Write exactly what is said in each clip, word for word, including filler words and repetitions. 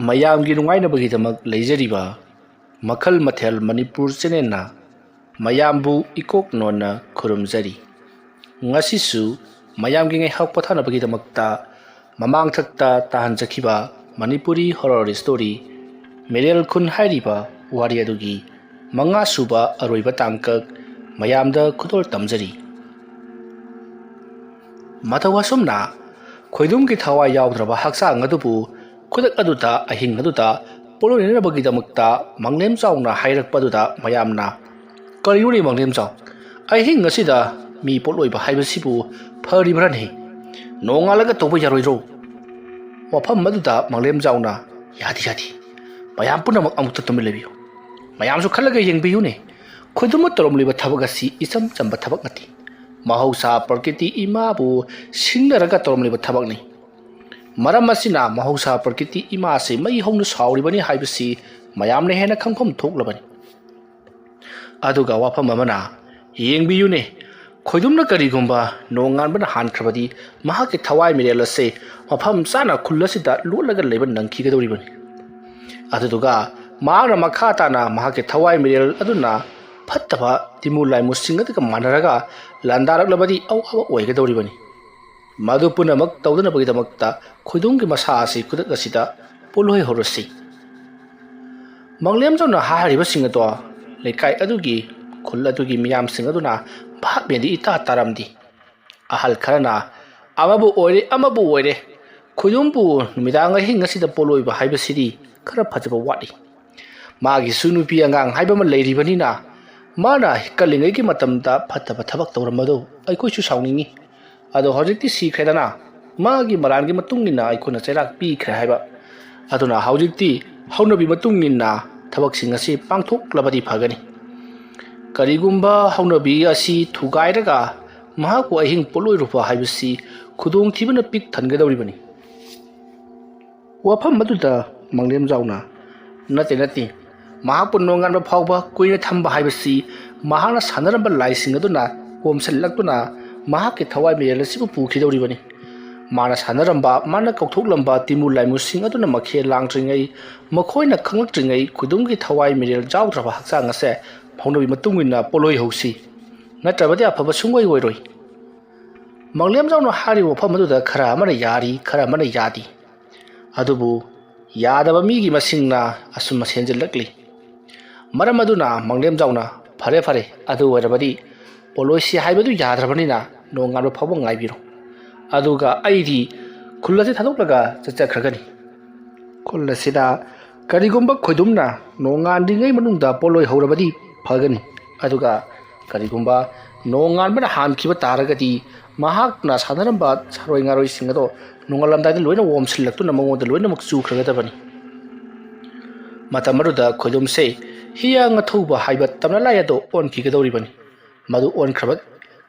ꯃꯌꯥꯝꯒꯤ ꯅꯨꯡꯉꯥꯏꯅꯕꯒꯤꯗꯃꯛ ꯂꯩꯖꯔꯤꯕ ꯃꯈꯜ ꯃꯊꯦꯜ ꯃꯅꯤꯄꯨꯔ ꯆꯦꯅꯦꯜꯅ ꯃꯌꯥꯝꯕꯨ ꯏꯀꯣꯛ ꯅꯣꯟꯅ ꯈꯨꯔꯨꯝꯖꯔꯤ꯫ ꯉꯁꯤꯁꯨ ꯃꯌꯥꯝꯒꯤ ꯉꯥꯏꯍꯥꯛ ꯄꯣꯊꯥꯅꯕꯒꯤꯗꯃꯛꯇ ꯃꯃꯥꯡꯊꯛꯇ ꯇꯥꯍꯟꯖꯈꯤꯕ ꯃꯅꯤꯄꯨꯔꯤ ꯍꯣꯔꯣꯔ ꯁ꯭ꯇꯣꯔꯤ ꯃꯦꯔꯦꯜ ꯈꯨꯟ ꯍꯥꯏꯔꯤꯕ ꯋꯥꯔꯤ ꯑꯗꯨꯒꯤ ꯃꯉꯥ ꯁꯨꯕ ꯑꯔꯣꯏꯕ ꯇꯥꯡꯀꯛ ꯃꯌꯥꯝꯗ ꯈꯨꯗꯣꯜ ꯇꯝꯖꯔꯤ꯫ ꯃꯇꯧ ꯑꯁꯨꯝꯅ ꯈꯣꯏꯗꯨꯝꯒꯤ ꯊꯋꯥꯏ ꯌꯥꯎꯗ꯭ꯔꯕ ꯍꯛꯆꯥꯡ ꯑꯗꯨꯕꯨ ꯈꯨꯗꯛ ꯑꯗꯨꯗ, ꯑꯍꯤꯡ ꯑꯗꯨꯗ ꯄꯣꯠꯂꯣꯏꯅꯅꯕꯒꯤꯗꯃꯛꯇ ꯃꯪꯂꯦꯝ ꯆꯥꯎꯅ ꯍꯥꯏꯔꯛꯄ ꯑꯗꯨꯗ ꯃꯌꯥꯝꯅ, "ꯀꯔꯤꯅꯣꯅꯦ ꯃꯪꯂꯦꯝ ꯆꯥꯎ? ꯑꯍꯤꯡ ꯑꯁꯤꯗ ꯃꯤ ꯄꯣꯠꯂꯣꯏꯕ ꯍꯥꯏꯕꯁꯤꯕꯨ ꯐꯔꯤꯕ꯭ꯔꯥꯅꯦ? ꯅꯣꯡꯉꯥꯜꯂꯒ ꯇꯧꯕ ꯌꯥꯔꯣꯏꯗ꯭ꯔꯣ?" ꯃꯐꯝ ꯑꯗꯨꯗ ꯃꯪꯂꯦꯝ ꯆꯥꯎꯅ, "ꯌꯥꯗꯦ, ꯌꯥꯗꯦ꯫ ꯃꯌꯥꯝ ꯄꯨꯝꯅꯃꯛ ꯑꯃꯨꯛꯇ ꯇꯨꯃꯤꯟ ꯂꯩꯕꯤꯌꯨ꯫ ꯃꯌꯥꯝꯁꯨ ꯈꯜꯂꯒ ꯌꯦꯡꯕꯤꯌꯨꯅꯦ꯫ ꯈꯣꯏꯗꯨꯝꯅ ꯇꯧꯔꯝꯂꯤꯕ ꯊꯕꯛ ꯑꯁꯤ ꯏꯆꯝ ꯆꯝꯕ ꯊꯕꯛ ꯅꯠꯇꯦ꯫ ꯃꯍꯧꯁꯥ ꯄ꯭ꯔꯀꯤꯇꯤ ꯏꯃꯥꯕꯨ ꯁꯤꯡꯅꯔꯒ ꯇꯧꯔꯝꯂꯤꯕ ꯊꯕꯛꯅꯤ꯫ ꯃꯔꯝ ꯑꯁꯤꯅ ꯃꯍꯧꯁꯥ ꯄ꯭ꯔꯀꯤꯇꯤ ꯏꯃꯥꯁꯤ ꯃꯩ ꯍꯧꯅ ꯁꯥꯎꯔꯤꯕꯅꯤ ꯍꯥꯏꯕꯁꯤ ꯃꯌꯥꯝꯅ ꯍꯦꯟꯅ ꯈꯪꯐꯝ ꯊꯣꯛꯂꯕꯅꯤ꯫ ꯑꯗꯨꯒ ꯋꯥꯐꯝ ꯑꯃꯅ, ꯌꯦꯡꯕꯤꯌꯨꯅꯦ, ꯈꯣꯏꯗꯨꯝꯅ ꯀꯔꯤꯒꯨꯝꯕ ꯅꯣꯡꯉꯥꯟꯕꯅ ꯍꯥꯟꯈ꯭ꯔꯕꯗꯤ ꯃꯍꯥꯛꯀꯤ ꯊꯋꯥꯏ ꯃꯤꯔꯦꯜ ꯑꯁꯤ ꯃꯐꯝ ꯆꯥꯅ ꯈꯨꯜ ꯑꯁꯤꯗ ꯂꯣꯠꯂꯒ ꯂꯩꯕ ꯅꯪꯈꯤꯒꯗꯧꯔꯤꯕꯅꯤ꯫ ꯑꯗꯨꯗꯨꯒ ꯃꯍꯥꯛꯅ ꯃꯈꯥ ꯇꯥꯅ ꯃꯍꯥꯛꯀꯤ ꯊꯋꯥꯏ ꯃꯤꯔꯦꯜ ꯑꯗꯨꯅ ꯐꯠꯇꯕ ꯇꯤꯃꯨ ꯂꯥꯏꯃꯨꯁꯤꯡ ꯑꯗꯨꯒ ꯃꯥꯟꯅꯔꯒ ꯂꯥꯟꯗꯥꯔꯛꯂꯕꯗꯤ ꯑꯋꯥꯕ ꯑꯣꯏꯒꯗꯧꯔꯤꯕꯅꯤ꯫ ꯃꯗꯨ ꯄꯨꯝꯅꯃꯛ ꯇꯧꯗꯅꯕꯒꯤꯗꯃꯛꯇ ꯈꯣꯏꯗꯨꯝꯒꯤ ꯃꯁꯥ ꯑꯁꯤ ꯈꯨꯗꯛ ꯑꯁꯤꯗ ꯄꯣꯠꯂꯣꯏꯍꯧꯔꯁꯤ꯫ ꯃꯪꯂꯦꯝꯖꯧꯅ ꯍꯥꯏꯔꯤꯕꯁꯤꯡ ꯑꯗꯣ ꯂꯩꯀꯥꯏ ꯑꯗꯨꯒꯤ, ꯈꯨꯜ ꯑꯗꯨꯒꯤ ꯃꯤꯌꯥꯝꯁꯤꯡ ꯑꯗꯨꯅ ꯚꯥꯞ ꯃꯦꯟꯗꯤ ꯏꯇꯥ ꯇꯥꯔꯝꯗꯦ꯫ ꯑꯍꯜ ꯈꯔꯅ, "ꯑꯃꯕꯨ ꯑꯣꯏꯔꯦ, ꯑꯃꯕꯨ ꯑꯣꯏꯔꯦ, ꯈꯣꯏꯗꯨꯝꯕꯨ ꯅꯨꯃꯤꯗꯥꯡ ꯑꯍꯤꯡ ꯑꯁꯤꯗ ꯄꯣꯠꯂꯣꯏꯕ ꯍꯥꯏꯕꯁꯤꯗꯤ ꯈꯔ ꯐꯖꯕ ꯋꯥꯠꯂꯤ꯫ ꯃꯥꯒꯤꯁꯨ ꯅꯨꯄꯤ ꯑꯉꯥꯡ ꯍꯥꯏꯕ ꯑꯃ ꯂꯩꯔꯤꯕꯅꯤꯅ ꯃꯥꯅ ꯀꯜꯂꯤꯉꯩꯒꯤ ꯃꯇꯝꯗ ꯐꯠꯇꯕ ꯊꯕꯛ ꯇꯧꯔꯝꯕꯗꯨ ꯑꯩꯈꯣꯏꯁꯨ ꯁꯥꯎꯅꯤꯡꯉꯤ꯫ ꯑꯗꯣ ꯍꯧꯖꯤꯛꯇꯤ ꯁꯤꯈ꯭ꯔꯦꯗꯅ, ꯃꯥꯒꯤ ꯃꯔꯥꯟꯒꯤ ꯃꯇꯨꯡ ꯏꯟꯅ ꯑꯩꯈꯣꯏꯅ ꯆꯩꯔꯥꯛ ꯄꯤꯈ꯭ꯔꯦ ꯍꯥꯏꯕ꯫ ꯑꯗꯨꯅ ꯍꯧꯖꯤꯛꯇꯤ ꯍꯧꯅꯕꯤ ꯃꯇꯨꯡ ꯏꯟꯅ ꯊꯕꯛꯁꯤꯡ ꯑꯁꯤ ꯄꯥꯡꯊꯣꯛꯂꯕꯗꯤ ꯐꯒꯅꯤ꯫ ꯀꯔꯤꯒꯨꯝꯕ ꯍꯧꯅꯕꯤ ꯑꯁꯤ ꯊꯨꯒꯥꯏꯔꯒ ꯃꯍꯥꯛꯄꯨ ꯑꯍꯤꯡ ꯄꯣꯠꯂꯣꯏꯔꯨꯕ ꯍꯥꯏꯕꯁꯤ ꯈꯨꯗꯣꯡꯊꯤꯕꯅ ꯄꯤꯛ ꯊꯟꯒꯗꯧꯔꯤꯕꯅꯤ"꯫ ꯋꯥꯐꯝ ꯑꯗꯨꯗ ꯃꯪꯂꯦꯝꯖꯥꯎꯅ, "ꯅꯠꯇꯦ, ꯅꯠꯇꯦ, ꯃꯍꯥꯛꯄꯨ ꯅꯣꯡꯉꯥꯟꯕ ꯐꯥꯎꯕ ꯀꯨꯏꯅ ꯊꯝꯕ ꯍꯥꯏꯕꯁꯤ ꯃꯍꯥꯛꯅ ꯁꯥꯟꯅꯔꯝꯕ ꯂꯥꯏꯁꯤꯡ ꯑꯗꯨꯅ ꯀꯣꯝꯁꯤꯜꯂꯛꯇꯨꯅ ꯃꯍꯥꯛꯀꯤ ꯊꯋꯥꯏ ꯃꯤꯔꯦꯜ ꯑꯁꯤꯕꯨ ꯄꯨꯈꯤꯗꯧꯔꯤꯕꯅꯤ꯫ ꯃꯥꯅ ꯁꯥꯟꯅꯔꯝꯕ, ꯃꯥꯅ ꯀꯧꯊꯣꯛꯂꯝꯕ ꯇꯤꯃꯨ ꯂꯥꯏꯃꯨꯁꯤꯡ ꯑꯗꯨꯅ ꯃꯈꯦꯜ ꯂꯥꯡꯗ꯭ꯔꯤꯉꯩ, ꯃꯈꯣꯏꯅ ꯈꯪꯂꯛꯇ꯭ꯔꯤꯉꯩ ꯈꯣꯏꯗꯨꯝꯒꯤ ꯊꯋꯥꯏ ꯃꯤꯔꯦꯜ ꯌꯥꯎꯗ꯭ꯔꯕ ꯍꯛꯆꯥꯡ ꯑꯁꯦ ꯐꯥꯎꯅꯕꯤ ꯃꯇꯨꯡ ꯏꯟꯅ ꯄꯣꯠꯂꯣꯏ ꯍꯧꯁꯤ, ꯅꯠꯇ꯭ꯔꯕꯗꯤ ꯑꯐꯕ ꯁꯨꯡꯑꯣꯏ ꯑꯣꯏꯔꯣꯏ꯫ ꯃꯪꯂꯦꯝꯖꯥꯎꯅ ꯍꯥꯏꯔꯤꯕ ꯋꯥꯐꯝ ꯑꯗꯨꯗ ꯈꯔ ꯑꯃꯅ ꯌꯥꯔꯤ, ꯈꯔ ꯑꯃꯅ ꯌꯥꯗꯦ꯫ ꯑꯗꯨꯕꯨ ꯌꯥꯗꯕ ꯃꯤꯒꯤ ꯃꯁꯤꯡꯅ ꯑꯁꯨꯝ ꯍꯦꯟꯖꯤꯜꯂꯛꯂꯤ꯫ ꯃꯔꯝ ꯑꯗꯨꯅ ꯃꯪꯂꯦꯝꯖꯥꯎꯅ, "ꯐꯔꯦ, ꯐꯔꯦ, ꯑꯗꯨ ꯑꯣꯏꯔꯕꯗꯤ ꯄꯣꯠꯂꯣꯏꯁꯤ ꯍꯥꯏꯕꯗꯨ ꯌꯥꯗ꯭ꯔꯕꯅꯤꯅ ꯅꯣꯡꯉꯥꯟꯕ ꯐꯥꯎꯕ ꯉꯥꯏꯕꯤꯔꯣ꯫ ꯑꯗꯨꯒ ꯑꯩꯗꯤ ꯈꯨꯜ ꯑꯁꯤ ꯊꯥꯗꯣꯛꯂꯒ ꯆꯠꯆꯈ꯭ꯔꯒꯅꯤ꯫ ꯈꯨꯜ ꯑꯁꯤꯗ ꯀꯔꯤꯒꯨꯝꯕ ꯈꯣꯏꯗꯨꯝꯅ ꯅꯣꯡꯉꯥꯟꯗ꯭ꯔꯤꯉꯩ ꯃꯅꯨꯡꯗ ꯄꯣꯠꯂꯣꯏ ꯍꯧꯔꯕꯗꯤ ꯐꯒꯅꯤ꯫ ꯑꯗꯨꯒ ꯀꯔꯤꯒꯨꯝꯕ ꯅꯣꯡꯉꯥꯟꯕꯅ ꯍꯥꯟꯈꯤꯕ ꯇꯥꯔꯒꯗꯤ ꯃꯍꯥꯛꯅ ꯁꯥꯟꯅꯔꯝꯕ ꯁꯥꯔꯣꯏ ꯉꯥꯔꯣꯏꯁꯤꯡ ꯑꯗꯣ ꯅꯣꯡꯉꯥꯜꯂꯝꯗꯥꯏꯗ ꯂꯣꯏꯅ ꯑꯣꯝꯁꯤꯜꯂꯛꯇꯨꯅ ꯃꯉꯣꯟꯗ ꯂꯣꯏꯅꯃꯛ ꯆꯨꯈ꯭ꯔꯒꯗꯕꯅꯤ꯫ ꯃꯇꯝ ꯑꯗꯨꯗ ꯈꯣꯏꯗꯨꯝꯁꯦ ꯍꯤꯌꯥꯡ ꯑꯊꯧꯕ ꯍꯥꯏꯕ ꯇꯝꯅ ꯂꯥꯏ ꯑꯗꯣ ꯑꯣꯟꯈꯤꯒꯗꯧꯔꯤꯕꯅꯤ꯫ ꯃꯗꯨ ꯑꯣꯟꯈ꯭ꯔꯕ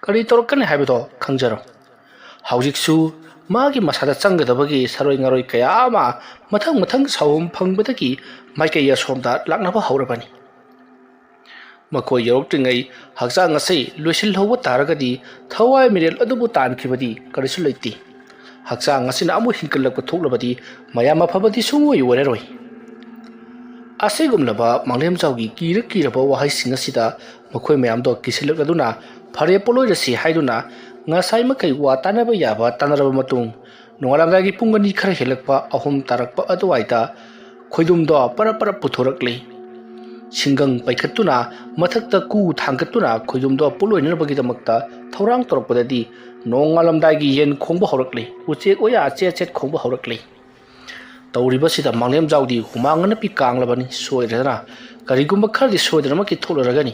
ꯀꯔꯤ ꯇꯧꯔꯛꯀꯅꯤ ꯍꯥꯏꯕꯗꯣ ꯈꯪꯖꯔꯣ꯫ ꯍꯧꯖꯤꯛꯁꯨ ꯃꯥꯒꯤ ꯃꯁꯥꯗ ꯆꯪꯒꯗꯕꯒꯤ ꯁꯥꯔꯣꯏ ꯉꯥꯔꯣꯏ ꯀꯌꯥ ꯑꯃ ꯃꯊꯪ ꯃꯊꯪ ꯁꯥꯎꯍꯨꯝ ꯐꯪꯕꯗꯒꯤ ꯃꯥꯏꯀꯩ ꯑꯁꯣꯝꯗ ꯂꯥꯛꯅꯕ ꯍꯧꯔꯕꯅꯤ꯫ ꯃꯈꯣꯏ ꯌꯧꯔꯛꯇ꯭ꯔꯤꯉꯩ ꯍꯛꯆꯥꯡ ꯑꯁꯤ ꯂꯣꯏꯁꯤꯜꯍꯧꯕ ꯇꯥꯔꯒꯗꯤ ꯊꯋꯥꯏ ꯃꯤꯔꯦꯜ ꯑꯗꯨꯕꯨ ꯇꯥꯟꯈꯤꯕꯗꯤ ꯀꯔꯤꯁꯨ ꯂꯩꯇꯦ꯫ ꯍꯛꯆꯥꯡ ꯑꯁꯤꯅ ꯑꯃꯨꯛ ꯍꯤꯡꯒꯠꯂꯛꯄ ꯊꯣꯛꯂꯕꯗꯤ ꯃꯌꯥꯝ ꯑꯐꯕꯗꯤ ꯁꯨꯡꯑꯣꯏ ꯑꯣꯏꯔꯔꯣꯏ꯫ ꯑꯁꯤꯒꯨꯝꯂꯕ ꯃꯥꯡꯂꯦꯝꯖꯥꯎꯒꯤ ꯀꯤꯔ ꯀꯤꯔꯕ ꯋꯥꯍꯩꯁꯤꯡ ꯑꯁꯤꯗ ꯃꯈꯣꯏ ꯃꯌꯥꯝꯗꯣ ꯀꯤꯁꯤꯜꯂꯛꯂꯗꯨꯅ ꯐꯔꯦ ꯄꯣꯠꯂꯣꯏꯔꯁꯤ ꯍꯥꯏꯗꯨꯅ ꯉꯁꯥꯏ ꯃꯈꯩ ꯋꯥ ꯇꯥꯅꯕ ꯌꯥꯕ ꯇꯥꯅꯔꯕ ꯃꯇꯨꯡ ꯅꯣꯡꯉꯥꯜꯂꯝꯗꯥꯏꯒꯤ ꯄꯨꯡ ꯑꯅꯤ ꯈꯔ ꯍꯦꯜꯂꯛꯄ ꯑꯍꯨꯝ ꯇꯥꯔꯛꯄ ꯑꯗꯨꯋꯥꯏꯗ ꯈꯣꯏꯗꯨꯝꯗꯣ ꯄꯔꯞ ꯄꯔꯞ ꯄꯨꯊꯣꯔꯛꯂꯤ꯫ ꯁꯤꯡꯒꯪ ꯄꯩꯈꯠꯇꯨꯅ ꯃꯊꯛꯇ ꯀꯨ ꯊꯥꯡꯒꯠꯇꯨꯅ ꯈꯣꯏꯗꯨꯝꯗꯣ ꯄꯣꯠꯂꯣꯏꯅꯅꯕꯒꯤꯗꯃꯛꯇ ꯊꯧꯔꯥꯡ ꯇꯧꯔꯛꯄꯗꯗꯤ ꯅꯣꯡꯉꯥꯜꯂꯝꯗꯥꯏꯒꯤ ꯌꯦꯟ ꯈꯣꯡꯕ ꯍꯧꯔꯛꯂꯤ, ꯎꯆꯦꯛ ꯋꯥꯌꯥ ꯆꯦꯠ ꯆꯦꯠ ꯈꯣꯡꯕ ꯍꯧꯔꯛꯂꯤ꯫ ꯇꯧꯔꯤꯕꯁꯤꯗ ꯃꯥꯡꯂꯦꯝꯖꯥꯎꯗꯤ ꯍꯨꯃꯥꯡ ꯑꯅꯞꯄꯤ ꯀꯥꯡꯂꯕꯅꯤ꯫ ꯁꯣꯏꯗ꯭ꯔꯗꯅ ꯀꯔꯤꯒꯨꯝꯕ ꯈꯔꯗꯤ ꯁꯣꯏꯗꯅꯃꯛꯀꯤ ꯊꯣꯛꯂꯔꯒꯅꯤ꯫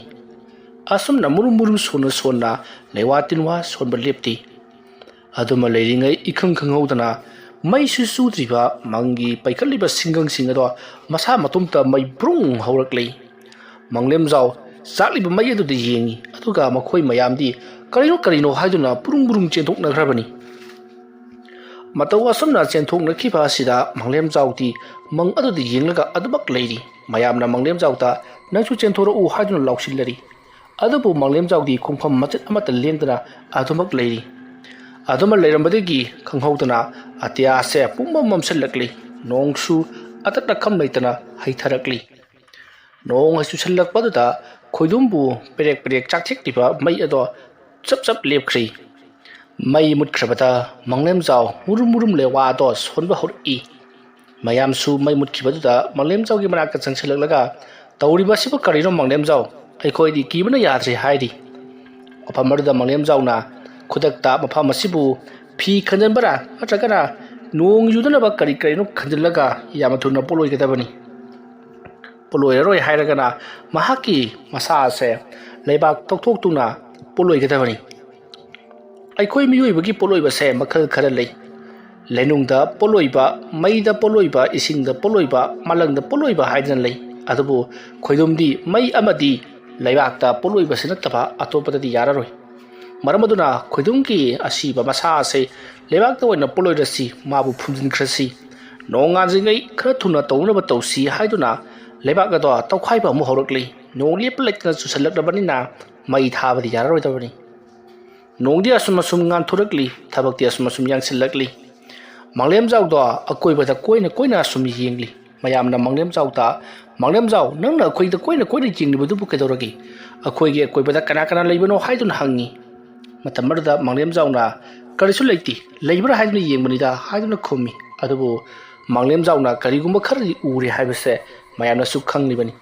ꯑꯁꯨꯝꯅ ꯃꯨꯔꯨꯝ ꯃꯨꯔꯨꯝ ꯁꯣꯟꯅ ꯁꯣꯟꯅ ꯂꯩꯋꯥ ꯇꯤꯟꯋꯥ ꯁꯣꯟꯕ ꯂꯦꯞꯇꯦ꯫ ꯑꯗꯨꯃ ꯂꯩꯔꯤꯉꯩ ꯏꯈꯪ ꯈꯪꯍꯧꯗꯅ ꯃꯩꯁꯨ ꯆꯨꯗ꯭ꯔꯤꯕ ꯃꯪꯒꯤ ꯄꯩꯈꯠꯂꯤꯕ ꯁꯤꯡꯒꯪꯁꯤꯡ ꯑꯗꯣ ꯃꯁꯥ ꯃꯇꯣꯝꯇ ꯃꯩ ꯕ꯭ꯔꯨꯡ ꯍꯧꯔꯛꯂꯤ꯫ ꯃꯪꯂꯦꯝꯖꯥꯎ ꯆꯥꯛꯂꯤꯕ ꯃꯩ ꯑꯗꯨꯗ ꯌꯦꯡꯉꯤ, ꯑꯗꯨꯒ ꯃꯈꯣꯏ ꯃꯌꯥꯝꯗꯤ ꯀꯔꯤꯅꯣ ꯀꯔꯤꯅꯣ ꯍꯥꯏꯗꯨꯅ ꯄꯨꯔꯨꯡ ꯄꯨꯔꯨꯡ ꯆꯦꯟꯊꯣꯛꯅꯈ꯭ꯔꯕꯅꯤ꯫ ꯃꯇꯧ ꯑꯁꯨꯝꯅ ꯆꯦꯟꯊꯣꯛꯅꯈꯤꯕ ꯑꯁꯤꯗ ꯃꯪꯂꯦꯝꯖꯥꯎꯗꯤ ꯃꯪ ꯑꯗꯨꯗ ꯌꯦꯡꯂꯒ ꯑꯗꯨꯃꯛ ꯂꯩꯔꯤ꯫ ꯃꯌꯥꯝꯅ ꯃꯪꯂꯦꯝꯖꯥꯎꯗ "ꯅꯪꯁꯨ ꯆꯦꯟꯊꯣꯔꯛꯎ" ꯍꯥꯏꯗꯨꯅ ꯂꯥꯎꯁꯤꯜꯂꯔꯤ꯫ ꯑꯗꯨꯕꯨ ꯃꯪꯂꯦꯝꯖꯥꯎꯗꯤ ꯈꯣꯡꯐꯝ ꯃꯆꯦꯠ ꯑꯃꯠꯇ ꯂꯦꯡꯗꯅ ꯑꯗꯨꯃꯛ ꯂꯩꯔꯤ꯫ ꯑꯗꯨꯃ ꯂꯩꯔꯝꯕꯗꯒꯤ ꯈꯪꯍꯧꯗꯅ ꯑꯇꯤꯌꯥꯁꯦ ꯄꯨꯝꯃꯝ ꯃꯝꯁꯤꯜꯂꯛꯂꯤ꯫ ꯅꯣꯡꯁꯨ ꯑꯇꯠ ꯑꯈꯝ ꯂꯩꯇꯅ ꯍꯩꯊꯔꯛꯂꯤ꯫ ꯅꯣꯡ ꯆꯨꯁꯜꯂꯛꯄꯗꯨꯗ ꯈꯣꯏꯗꯨꯝꯕꯨ ꯄꯦꯔꯦꯛ ꯄꯦꯔꯦꯛ ꯆꯥꯛꯊꯦꯛꯂꯤꯕ ꯃꯩ ꯑꯗꯣ ꯆꯞ ꯆꯞ ꯂꯦꯞꯈ꯭ꯔꯤ꯫ ꯃꯩ ꯃꯨꯠꯈ꯭ꯔꯕꯗ ꯃꯪꯂꯦꯝꯖꯥꯎ ꯃꯨꯔꯨꯝ ꯃꯨꯔꯨꯝ ꯂꯩꯋꯥ ꯑꯗꯣ ꯁꯣꯟꯕ ꯍꯧꯔꯛꯏ꯫ ꯃꯌꯥꯝꯁꯨ ꯃꯩ ꯃꯨꯠꯈꯤꯕꯗꯨꯗ ꯃꯪꯂꯦꯝꯖꯥꯎꯒꯤ ꯃꯅꯥꯛꯇ ꯆꯪꯁꯤꯜꯂꯛꯂꯒ, "ꯇꯧꯔꯤꯕ ꯑꯁꯤꯕꯨ ꯀꯔꯤꯅꯣ ꯃꯪꯂꯦꯝꯖꯥꯎ? ꯑꯩꯈꯣꯏꯗꯤ ꯀꯤꯕꯅ ꯌꯥꯗ꯭ꯔꯦ" ꯍꯥꯏꯔꯤ꯫ ꯃꯐꯝ ꯑꯗꯨꯗ ꯃꯪꯂꯦꯝꯖꯥꯎꯅ ꯈꯨꯗꯛꯇ ꯃꯐꯝ ꯑꯁꯤꯕꯨ ꯐꯤ ꯈꯟꯖꯤꯟꯕꯔꯥ ꯅꯠꯇ꯭ꯔꯒꯅ ꯅꯣꯡ ꯌꯨꯗꯅꯕ ꯀꯔꯤ ꯀꯔꯤꯅꯣ ꯈꯟꯖꯤꯜꯂꯒ ꯌꯥꯝꯅ ꯊꯨꯅ ꯄꯣꯠꯂꯣꯏꯒꯗꯕꯅꯤ꯫ ꯄꯣꯠꯂꯣꯏꯔꯔꯣꯏ ꯍꯥꯏꯔꯒꯅ ꯃꯍꯥꯛꯀꯤ ꯃꯁꯥ ꯑꯁꯦ ꯂꯩꯕꯥꯛ ꯇꯧꯊꯣꯛꯇꯨꯅ ꯄꯣꯠꯂꯣꯏꯒꯗꯕꯅꯤ꯫ ꯑꯩꯈꯣꯏ ꯃꯤꯑꯣꯏꯕꯒꯤ ꯄꯣꯠꯂꯣꯏꯕꯁꯦ ꯃꯈꯜ ꯈꯔ ꯂꯩ꯫ ꯂꯩꯅꯨꯡꯗ ꯄꯣꯠꯂꯣꯏꯕ, ꯃꯩꯗ ꯄꯣꯠꯂꯣꯏꯕ, ꯏꯁꯤꯡꯗ ꯄꯣꯠꯂꯣꯏꯕ, ꯃꯥꯂꯪꯗ ꯄꯣꯠꯂꯣꯏꯕ ꯍꯥꯏꯗꯅ ꯂꯩ꯫ ꯑꯗꯨꯕꯨ ꯈꯣꯏꯗꯨꯝꯗꯤ ꯃꯩ ꯑꯃꯗꯤ ꯂꯩꯕꯥꯛꯇ ꯄꯣꯠꯂꯣꯏꯕꯁꯤ ꯅꯠꯇꯕ ꯑꯇꯣꯞꯄꯗꯗꯤ ꯌꯥꯔꯔꯣꯏ꯫ ꯃꯔꯝ ꯑꯗꯨꯅ ꯈꯣꯏꯗꯨꯝꯒꯤ ꯑꯁꯤꯕ ꯃꯁꯥ ꯑꯁꯤ ꯂꯩꯕꯥꯛꯇ ꯑꯣꯏꯅ ꯄꯣꯠꯂꯣꯏꯔꯁꯤ, ꯃꯥꯕꯨ ꯐꯨꯝꯖꯤꯟꯈ꯭ꯔꯁꯤ꯫ ꯅꯣꯡ ꯉꯥꯟꯗ꯭ꯔꯤꯉꯩ ꯈꯔ ꯊꯨꯅ ꯇꯧꯅꯕ ꯇꯧꯁꯤ ꯍꯥꯏꯗꯨꯅ ꯂꯩꯕꯥꯛ ꯑꯗꯣ ꯇꯧꯈꯥꯏꯕ ꯑꯃꯨꯛ ꯍꯧꯔꯛꯂꯤ꯫ ꯅꯣꯡ ꯂꯦꯞꯄ ꯂꯩꯇꯅ ꯆꯨꯁꯜꯂꯛꯂꯕꯅꯤꯅ ꯃꯩ ꯊꯥꯕꯗꯤ ꯌꯥꯔꯔꯣꯏꯗꯕꯅꯤ꯫ ꯅꯣꯡꯗꯤ ꯑꯁꯨꯝ ꯑꯁꯨꯝ ꯉꯥꯟꯊꯣꯔꯛꯂꯤ, ꯊꯕꯛꯇꯤ ꯑꯁꯨꯝ ꯑꯁꯨꯝ ꯌꯥꯡꯁꯤꯜꯂꯛꯂꯤ꯫ ꯃꯪꯂꯦꯝꯖꯥꯎꯗꯣ ꯑꯀꯣꯏꯕꯗ ꯀꯣꯏꯅ ꯀꯣꯏꯅ ꯑꯁꯨꯝ ꯌꯦꯡꯂꯤ꯫ ꯃꯌꯥꯝꯅ ꯃꯪꯂꯦꯝꯖꯥꯎꯗ, "ꯃꯪꯂꯦꯝꯖꯥꯎ, ꯅꯪꯅ ꯑꯩꯈꯣꯏꯗ ꯀꯣꯏꯅ ꯀꯣꯏꯅ ꯌꯦꯡꯂꯤꯕꯗꯨꯕꯨ ꯀꯩꯗꯧꯔꯒꯦ? ꯑꯩꯈꯣꯏꯒꯤ ꯑꯀꯣꯏꯕꯗ ꯀꯅꯥ ꯀꯅꯥ ꯂꯩꯕꯅꯣ?" ꯍꯥꯏꯗꯨꯅ ꯍꯪꯉꯤ꯫ ꯃꯇꯝ ꯑꯗꯨꯗ ꯃꯪꯂꯦꯝꯖꯥꯎꯅ "ꯀꯔꯤꯁꯨ ꯂꯩꯇꯦ, ꯂꯩꯕ꯭ꯔꯥ ꯍꯥꯏꯗꯨꯅ ꯌꯦꯡꯕꯅꯤꯗ" ꯍꯥꯏꯗꯨꯅ ꯈꯨꯝꯃꯤ꯫ ꯑꯗꯨꯕꯨ ꯃꯪꯂꯦꯝꯖꯥꯎꯅ ꯀꯔꯤꯒꯨꯝꯕ ꯈꯔꯗꯤ ꯎꯔꯦ ꯍꯥꯏꯕꯁꯦ ꯃꯌꯥꯝꯅꯁꯨ ꯈꯪꯂꯤꯕꯅꯤ꯫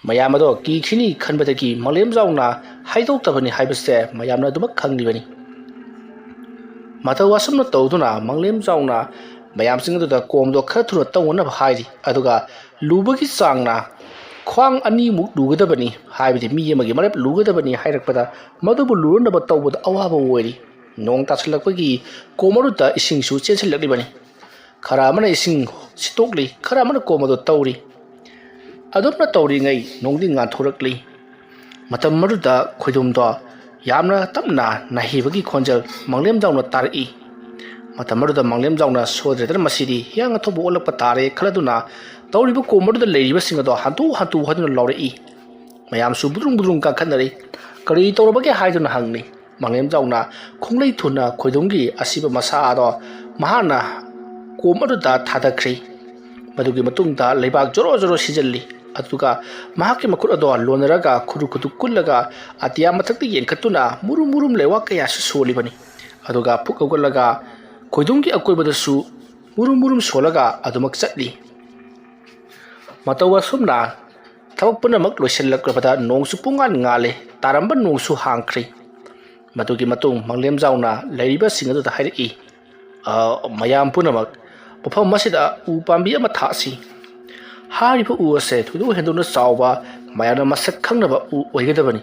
ꯃꯌꯥꯝ ꯑꯗꯣ ꯀꯤꯈꯤꯅꯤ ꯈꯟꯕꯗꯒꯤ ꯃꯪꯂꯦꯝꯖꯥꯎꯅ ꯍꯥꯏꯗꯣꯛꯇꯕꯅꯤ ꯍꯥꯏꯕꯁꯦ ꯃꯌꯥꯝꯅ ꯑꯗꯨꯃꯛ ꯈꯪꯂꯤꯕꯅꯤ꯫ ꯃꯇꯧ ꯑꯁꯨꯝꯅ ꯇꯧꯗꯨꯅ ꯃꯪꯂꯦꯝꯖꯥꯎꯅ ꯃꯌꯥꯝꯁꯤꯡ ꯑꯗꯨꯗ ꯀꯣꯝꯗꯣ ꯈꯔ ꯊꯨꯅ ꯇꯧꯅꯅꯕ ꯍꯥꯏꯔꯤ꯫ ꯑꯗꯨꯒ ꯂꯨꯕꯒꯤ ꯆꯥꯡꯅ ꯈ꯭ꯋꯥꯡ ꯑꯅꯤꯃꯨꯛ ꯂꯨꯒꯗꯕꯅꯤ, ꯍꯥꯏꯕꯗꯤ ꯃꯤ ꯑꯃꯒꯤ ꯃꯔꯦꯞ ꯂꯨꯒꯗꯕꯅꯤ ꯍꯥꯏꯔꯛꯄꯗ, ꯃꯗꯨꯕꯨ ꯂꯨꯅꯅꯕ ꯇꯧꯕꯗ ꯑꯋꯥꯕ ꯑꯣꯏꯔꯤ꯫ ꯅꯣꯡ ꯇꯥꯁꯤꯜꯂꯛꯄꯒꯤ ꯀꯣꯝ ꯑꯗꯨꯗ ꯏꯁꯤꯡꯁꯨ ꯆꯦꯟꯁꯤꯜꯂꯛꯂꯤꯕꯅꯤ꯫ ꯈꯔ ꯑꯃꯅ ꯏꯁꯤꯡ ꯁꯤꯠꯇꯣꯛꯂꯤ, ꯈꯔ ꯑꯃꯅ ꯀꯣꯝ ꯑꯗꯨ ꯇꯧꯔꯤ꯫ ꯑꯗꯨꯝꯅ ꯇꯧꯔꯤꯉꯩ ꯅꯣꯡꯗꯤ ꯉꯥꯟꯊꯣꯔꯛꯂꯤ꯫ ꯃꯇꯝ ꯑꯗꯨꯗ ꯈꯣꯏꯗꯨꯝꯗꯣ ꯌꯥꯝꯅ ꯇꯞꯅ ꯅꯥꯍꯩꯕꯒꯤ ꯈꯣꯟꯖꯦꯜ ꯃꯪꯂꯦꯝꯖꯥꯎꯅ ꯇꯥꯔꯛꯏ꯫ ꯃꯇꯝ ꯑꯗꯨꯗ ꯃꯪꯂꯦꯝꯖꯥꯎꯅ "ꯁꯣꯏꯗ꯭ꯔꯦꯗꯅ ꯃꯁꯤꯗꯤ ꯍꯤꯌꯥꯡ ꯑꯊꯧꯕ ꯑꯣꯜꯂꯛꯄ ꯇꯥꯔꯦ" ꯈꯜꯂꯗꯨꯅ ꯇꯧꯔꯤꯕ ꯀꯣꯝ ꯑꯗꯨꯗ ꯂꯩꯔꯤꯕꯁꯤꯡ ꯑꯗꯣ ꯍꯟꯇꯨ ꯍꯟꯇꯨ ꯍꯥꯏꯗꯨꯅ ꯂꯥꯎꯔꯛꯏ꯫ ꯃꯌꯥꯝꯁꯨ ꯕꯨꯗ꯭ꯔꯨꯡ ꯕꯨꯗ꯭ꯔꯨꯡ ꯀꯥꯈꯠꯅꯔꯤ꯫ "ꯀꯔꯤ ꯇꯧꯔꯕꯒꯦ?" ꯍꯥꯏꯗꯨꯅ ꯍꯪꯂꯤ꯫ ꯃꯥꯡꯂꯦꯝꯖꯥꯎꯅ ꯈꯣꯡꯂꯩ ꯊꯨꯅ ꯈꯣꯏꯗꯣꯝꯒꯤ ꯑꯁꯤꯕ ꯃꯁꯥ ꯑꯗꯣ ꯃꯍꯥꯛꯅ ꯀꯣꯝ ꯑꯗꯨꯗ ꯊꯥꯗꯈ꯭ꯔꯤ꯫ ꯃꯗꯨꯒꯤ ꯃꯇꯨꯡꯗ ꯂꯩꯕꯥꯛ ꯖꯣꯔꯣ ꯖꯣꯔꯣ ꯁꯤꯖꯤꯜꯂꯤ꯫ ꯑꯗꯨꯒ ꯃꯍꯥꯛꯀꯤ ꯃꯈꯨꯠ ꯑꯗꯣ ꯂꯣꯟꯅꯔꯒ ꯈꯨꯔꯨ ꯈꯨꯗꯨ ꯀꯨꯜꯂꯒ ꯑꯇꯤꯌꯥ ꯃꯊꯛꯇ ꯌꯦꯡꯈꯠꯇꯨꯅ ꯃꯨꯔꯨꯝ ꯃꯨꯔꯨꯝ ꯂꯩꯋꯥ ꯀꯌꯥꯁꯨ ꯁꯣꯜꯂꯤꯕꯅꯤ꯫ ꯑꯗꯨꯒ ꯐꯨꯛ ꯍꯧꯒꯠꯂꯒ ꯈꯣꯏꯗꯣꯝꯒꯤ ꯑꯀꯣꯏꯕꯗꯁꯨ ꯃꯨꯔꯨꯝ ꯃꯨꯔꯨꯝ ꯁꯣꯜꯂꯒ ꯑꯗꯨꯃꯛ ꯆꯠꯂꯤ꯫ ꯃꯇꯧ ꯑꯁꯨꯝꯅ ꯊꯕꯛ ꯄꯨꯝꯅꯃꯛ ꯂꯣꯏꯁꯤꯜꯂꯛꯂꯕꯗ ꯅꯣꯡꯁꯨ ꯄꯨꯡꯉꯥꯟ ꯉꯥꯜꯂꯦ꯫ ꯇꯥꯔꯝꯕ ꯅꯣꯡꯁꯨ ꯍꯥꯡꯈ꯭ꯔꯦ꯫ ꯃꯗꯨꯒꯤ ꯃꯇꯨꯡ ꯃꯥꯡꯂꯦꯝꯖꯥꯎꯅ ꯂꯩꯔꯤꯕꯁꯤꯡ ꯑꯗꯨꯗ ꯍꯥꯏꯔꯛꯏ, "ꯑ, ꯃꯌꯥꯝ ꯄꯨꯝꯅꯃꯛ ꯃꯐꯝ ꯑꯁꯤꯗ ꯎ ꯄꯥꯝꯕꯤ ꯑꯃ ꯊꯥꯁꯤ꯫ ꯍꯥꯏꯔꯤꯕ ꯎ ꯑꯁꯦ ꯊꯣꯏꯗꯣꯛ ꯍꯦꯟꯗꯣꯛꯅ ꯆꯥꯎꯕ, ꯃꯌꯥꯝꯅ ꯃꯁꯛ ꯈꯪꯅꯕ ꯎ ꯑꯣꯏꯒꯗꯕꯅꯤ꯫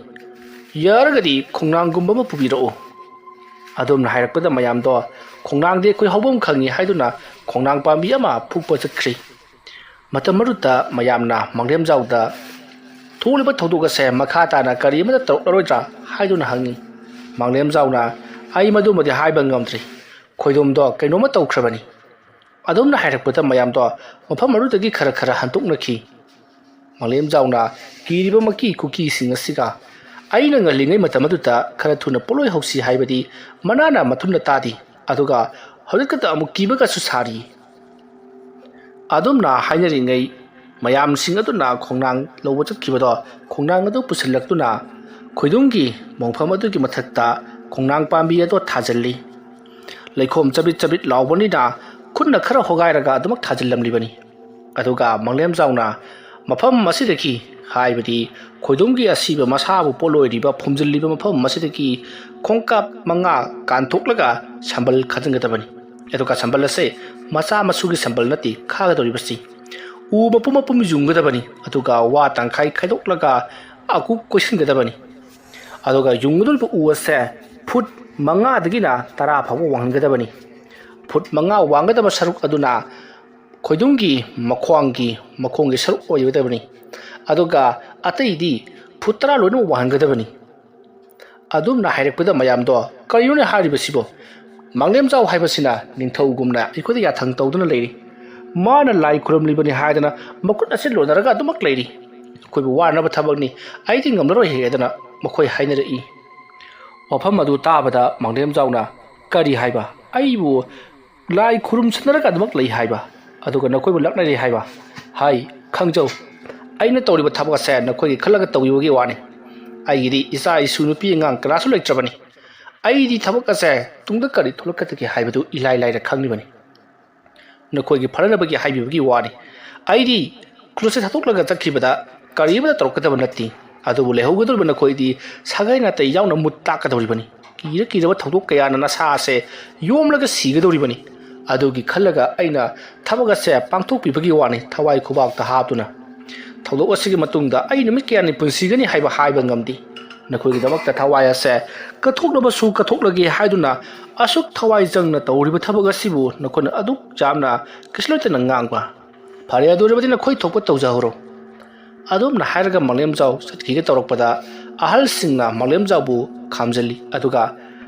ꯌꯥꯔꯒꯗꯤ ꯈꯣꯡꯅꯥꯡꯒꯨꯝꯕ ꯑꯃ ꯄꯨꯕꯤꯔꯛꯎ꯫" ꯑꯗꯣꯝꯅ ꯍꯥꯏꯔꯛꯄꯗ ꯃꯌꯥꯝꯗꯣ, "ꯈꯣꯡꯅꯥꯡꯗꯤ ꯑꯩꯈꯣꯏ ꯍꯧꯐꯝ ꯈꯪꯉꯤ" ꯍꯥꯏꯗꯨꯅ ꯈꯣꯡꯅꯥꯡ ꯄꯥꯝꯕꯤ ꯑꯃ ꯐꯨꯛꯄ ꯆꯠꯈ꯭ꯔꯤ꯫ ꯃꯇꯝ ꯑꯗꯨꯗ ꯃꯌꯥꯝꯅ ꯃꯥꯡꯂꯦꯝꯖꯥꯎꯗ, "ꯊꯣꯛꯂꯤꯕ ꯊꯧꯗꯣꯛ ꯑꯁꯦ ꯃꯈꯥ ꯇꯥꯅ ꯀꯔꯤ ꯑꯃꯠꯇ ꯇꯧꯔꯛꯂꯔꯣꯏꯗ꯭ꯔꯥ?" ꯍꯥꯏꯗꯨꯅ ꯍꯪꯉꯤ꯫ ꯃꯥꯡꯂꯦꯝꯖꯥꯎꯅ, "ꯑꯩ ꯃꯗꯨꯃꯗꯤ ꯍꯥꯏꯕ ꯉꯝꯗ꯭ꯔꯤ꯫ ꯈꯣꯏꯗꯣꯝꯗꯣ ꯀꯩꯅꯣꯝꯃ ꯇꯧꯈ꯭ꯔꯕꯅꯤ꯫" ꯑꯗꯣꯝꯅ ꯍꯥꯏꯔꯛꯄꯗ ꯃꯌꯥꯝꯗꯣ ꯃꯐꯝ ꯑꯗꯨꯗꯒꯤ ꯈꯔ ꯈꯔ ꯍꯟꯗꯣꯛꯅꯈꯤ꯫ ꯃꯥꯡꯂꯦꯝꯖꯥꯎꯅ ꯀꯤꯔꯤꯕ ꯃꯀꯤ ꯈꯨꯀꯤꯁꯤꯡ ꯑꯁꯤꯒ, "ꯑꯩꯅ ꯉꯜꯂꯤꯉꯩ ꯃꯇꯝ ꯑꯗꯨꯗ ꯈꯔ ꯊꯨꯅ ꯄꯣꯠꯂꯣꯏ ꯍꯧꯁꯤ ꯍꯥꯏꯕꯗꯤ ꯃꯅꯥꯅ ꯃꯊꯨꯝꯅ ꯇꯥꯗꯦ, ꯑꯗꯨꯒ ꯍꯧꯖꯤꯛꯇꯗ ꯑꯃꯨꯛ ꯀꯤꯕꯒꯁꯨ ꯁꯥꯔꯤ꯫" ꯑꯗꯨꯝꯅ ꯍꯥꯏꯅꯔꯤꯉꯩ ꯃꯌꯥꯝꯁꯤꯡ ꯑꯗꯨꯅ ꯈꯣꯡꯅꯥꯡ ꯂꯧꯕ ꯆꯠꯈꯤꯕꯗꯣ, ꯈꯣꯡꯅꯥꯡ ꯑꯗꯨ ꯄꯨꯁꯤꯜꯂꯛꯇꯨꯅ ꯈꯣꯏꯗꯣꯝꯒꯤ ꯃꯣꯡꯐꯝ ꯑꯗꯨꯒꯤ ꯃꯊꯛꯇ ꯈꯣꯡꯅꯥꯡ ꯄꯥꯝꯕꯤ ꯑꯗꯨ ꯊꯥꯖꯤꯜꯂꯤ꯫ ꯂꯩꯈꯣꯝ ꯆꯕꯤꯠ ꯆꯕꯤꯠ ꯂꯥꯎꯕꯅꯤꯅ ꯈꯨꯠꯅ ꯈꯔ ꯍꯣꯒꯥꯏꯔꯒ ꯑꯗꯨꯃꯛ ꯊꯥꯖꯤꯜꯂꯝꯂꯤꯕꯅꯤ꯫ ꯑꯗꯨꯒ ꯃꯥꯡꯂꯦꯝꯖꯥꯎꯅ ꯃꯐꯝ ꯑꯁꯤꯗꯒꯤ, ꯍꯥꯏꯕꯗꯤ ꯈꯣꯏꯗꯣꯝꯒꯤ ꯑꯁꯤꯕ ꯃꯁꯥꯕꯨ ꯄꯣꯠꯂꯣꯏꯔꯤꯕ ꯐꯨꯝꯖꯤꯜꯂꯤꯕ ꯃꯐꯝ ꯑꯁꯤꯗꯒꯤ ꯈꯣꯡꯀꯥꯞ ꯃꯉꯥ ꯀꯥꯟꯊꯣꯛꯂꯒ ꯁꯝꯕꯜ ꯈꯥꯖꯤꯟꯒꯗꯕꯅꯤ꯫ ꯑꯗꯨꯒ ꯁꯝꯕꯜ ꯑꯁꯦ ꯃꯆꯥ ꯃꯁꯨꯒꯤ ꯁꯝꯕꯜ ꯅꯠꯇꯦ ꯈꯥꯒꯗꯧꯔꯤꯕꯁꯤ꯫ ꯎ ꯃꯄꯨꯝ ꯃꯄꯨꯝ ꯌꯨꯡꯒꯗꯕꯅꯤ, ꯑꯗꯨꯒ ꯋꯥ ꯇꯪꯈꯥꯏ ꯈꯥꯏꯗꯣꯛꯂꯒ ꯑꯀꯨꯞ ꯀꯣꯏꯁꯤꯟꯒꯗꯕꯅꯤ꯫ ꯑꯗꯨꯒ ꯌꯨꯡꯒꯗꯧꯔꯤꯕ ꯎ ꯑꯁꯦ ꯐꯨꯠ ꯃꯉꯥꯗꯒꯤꯅ ꯇꯔꯥ ꯐꯥꯎꯕ ꯋꯥꯡꯍꯟꯒꯗꯕꯅꯤ꯫ ꯐꯨꯠ ꯃꯉꯥ ꯋꯥꯡꯒꯗꯕ ꯁꯔꯨꯛ ꯑꯗꯨꯅ ꯈꯣꯏꯗꯣꯝꯒꯤ ꯃꯈꯣꯡꯒꯤ, ꯃꯈꯣꯡꯒꯤ ꯁꯔꯨꯛ ꯑꯣꯏꯒꯗꯕꯅꯤ꯫ ꯑꯗꯨꯒ ꯑꯇꯩꯗꯤ ꯐꯨꯠ ꯇꯔꯥ ꯂꯣꯏꯅꯃꯛ ꯋꯥꯡꯍꯟꯒꯗꯕꯅꯤ꯫ ꯑꯗꯨꯝꯅ ꯍꯥꯏꯔꯛꯄꯗ ꯃꯌꯥꯝꯗꯣ, "ꯀꯔꯤꯅꯣꯅꯦ ꯍꯥꯏꯔꯤꯕꯁꯤꯕꯣ? ꯃꯥꯡꯂꯦꯝꯖꯥꯎ ꯍꯥꯏꯕꯁꯤꯅ ꯅꯤꯡꯊꯧꯒꯨꯝꯅ ꯑꯩꯈꯣꯏꯗ ꯌꯥꯊꯪ ꯇꯧꯗꯨꯅ ꯂꯩꯔꯤ꯫ ꯃꯥꯅ ꯂꯥꯏ ꯈꯨꯔꯨꯝꯂꯤꯕꯅꯤ ꯍꯥꯏꯗꯅ ꯃꯈꯨꯠ ꯑꯁꯤ ꯂꯣꯟꯅꯔꯒ ꯑꯗꯨꯃꯛ ꯂꯩꯔꯤ꯫ ꯑꯩꯈꯣꯏꯕꯨ ꯋꯥꯅꯕ ꯊꯕꯛꯅꯤ, ꯑꯩꯗꯤ ꯉꯝꯂꯔꯣꯏ" ꯍꯥꯏꯗꯅ ꯃꯈꯣꯏ ꯍꯥꯏꯅꯔꯛꯏ꯫ ꯋꯥꯐꯝ ꯑꯗꯨ ꯇꯥꯕꯗ ꯃꯥꯡꯂꯦꯝꯖꯥꯎꯅ, "ꯀꯔꯤ ꯍꯥꯏꯕ? ꯑꯩꯕꯨ ꯂꯥꯏ ꯈꯨꯔꯨꯝꯁꯟꯅꯔꯒ ꯑꯗꯨꯃꯛ ꯂꯩ ꯍꯥꯏꯕ? ꯑꯗꯨꯒ ꯅꯈꯣꯏꯕꯨ ꯂꯛꯅꯔꯤ ꯍꯥꯏꯕ?" "ꯍꯥꯏ, ꯈꯪꯖꯧ, ꯑꯩꯅ ꯇꯧꯔꯤꯕ ꯊꯕꯛ ꯑꯁꯦ ꯅꯈꯣꯏꯒꯤ ꯈꯜꯂꯒ ꯇꯧꯕꯤꯕꯒꯤ ꯋꯥꯅꯤ꯫ ꯑꯩꯒꯤꯗꯤ ꯏꯆꯥ ꯏꯁꯨ ꯅꯨꯄꯤ ꯑꯉꯥꯡ ꯀꯅꯥꯁꯨ ꯂꯩꯇ꯭ꯔꯕꯅꯤ꯫ ꯑꯩꯗꯤ ꯊꯕꯛ ꯑꯁꯦ ꯇꯨꯡꯗ ꯀꯔꯤ ꯊꯣꯛꯂꯛꯀꯗꯒꯦ ꯍꯥꯏꯕꯗꯨ ꯏꯂꯥꯏ ꯂꯥꯏꯅ ꯈꯪꯂꯤꯕꯅꯤ꯫ ꯅꯈꯣꯏꯒꯤ ꯐꯅꯅꯕꯒꯤ ꯍꯥꯏꯕꯤꯕꯒꯤ ꯋꯥꯅꯤ꯫ ꯑꯩꯗꯤ ꯈꯨꯜ ꯑꯁꯤ ꯊꯥꯗꯣꯛꯂꯒ ꯆꯠꯈꯤꯕꯗ ꯀꯔꯤ ꯑꯃꯠꯇ ꯇꯧꯔꯛꯀꯗꯕ ꯅꯠꯇꯦ꯫ ꯑꯗꯨꯕꯨ ꯂꯩꯍꯧꯒꯗꯧꯔꯤꯕ ꯅꯈꯣꯏꯗꯤ ꯁꯥꯒꯩ ꯅꯥꯇꯩ ꯌꯥꯎꯅ ꯃꯨꯠ ꯇꯥꯛꯀꯗꯧꯔꯤꯕꯅꯤ꯫ ꯀꯤꯔ ꯀꯤꯔꯕ ꯊꯧꯗꯣꯛ ꯀꯌꯥꯅ ꯅꯁꯥ ꯑꯁꯦ ꯌꯣꯝꯂꯒ ꯁꯤꯒꯗꯧꯔꯤꯕꯅꯤ꯫ ꯑꯗꯨꯒꯤ ꯈꯜꯂꯒ ꯑꯩꯅ ꯊꯕꯛ ꯑꯁꯦ ꯄꯥꯡꯊꯣꯛꯄꯤꯕꯒꯤ ꯋꯥꯅꯤ, ꯊꯋꯥꯏ ꯈꯨꯕꯥꯛꯇ ꯍꯥꯞꯇꯨꯅ꯫ ꯊꯧꯗꯣꯛ ꯑꯁꯤꯒꯤ ꯃꯇꯨꯡꯗ ꯑꯩ ꯅꯨꯃꯤꯠ ꯀꯌꯥꯅꯤ ꯄꯨꯟꯁꯤꯒꯅꯤ ꯍꯥꯏꯕ ꯍꯥꯏꯕ ꯉꯝꯗꯦ꯫ ꯅꯈꯣꯏꯒꯤꯗꯃꯛꯇ ꯊꯋꯥꯏ ꯑꯁꯦ ꯀꯠꯊꯣꯛꯂꯕꯁꯨ ꯀꯠꯊꯣꯛꯂꯒꯦ ꯍꯥꯏꯗꯨꯅ ꯑꯁꯨꯛ ꯊꯋꯥꯏ ꯆꯪꯅ ꯇꯧꯔꯤꯕ ꯊꯕꯛ ꯑꯁꯤꯕꯨ ꯅꯈꯣꯏꯅ ꯑꯗꯨꯛ ꯌꯥꯝꯅ ꯀꯩꯁꯨ ꯂꯩꯇꯅ ꯉꯥꯡꯕ? ꯐꯔꯦ, ꯑꯗꯨ ꯑꯣꯏꯔꯕꯗꯤ ꯅꯈꯣꯏ ꯊꯣꯛꯄ ꯇꯧꯖꯍꯧꯔꯣ꯫" ꯑꯗꯨꯝꯅ ꯍꯥꯏꯔꯒ ꯃꯥꯡꯂꯦꯝꯖꯥꯎ ꯆꯠꯈꯤꯒꯦ ꯇꯧꯔꯛꯄꯗ ꯑꯍꯜꯁꯤꯡꯅ ꯃꯥꯡꯂꯦꯝꯖꯥꯎꯕꯨ ꯈꯥꯝꯖꯤꯜꯂꯤ꯫ ꯑꯗꯨꯒ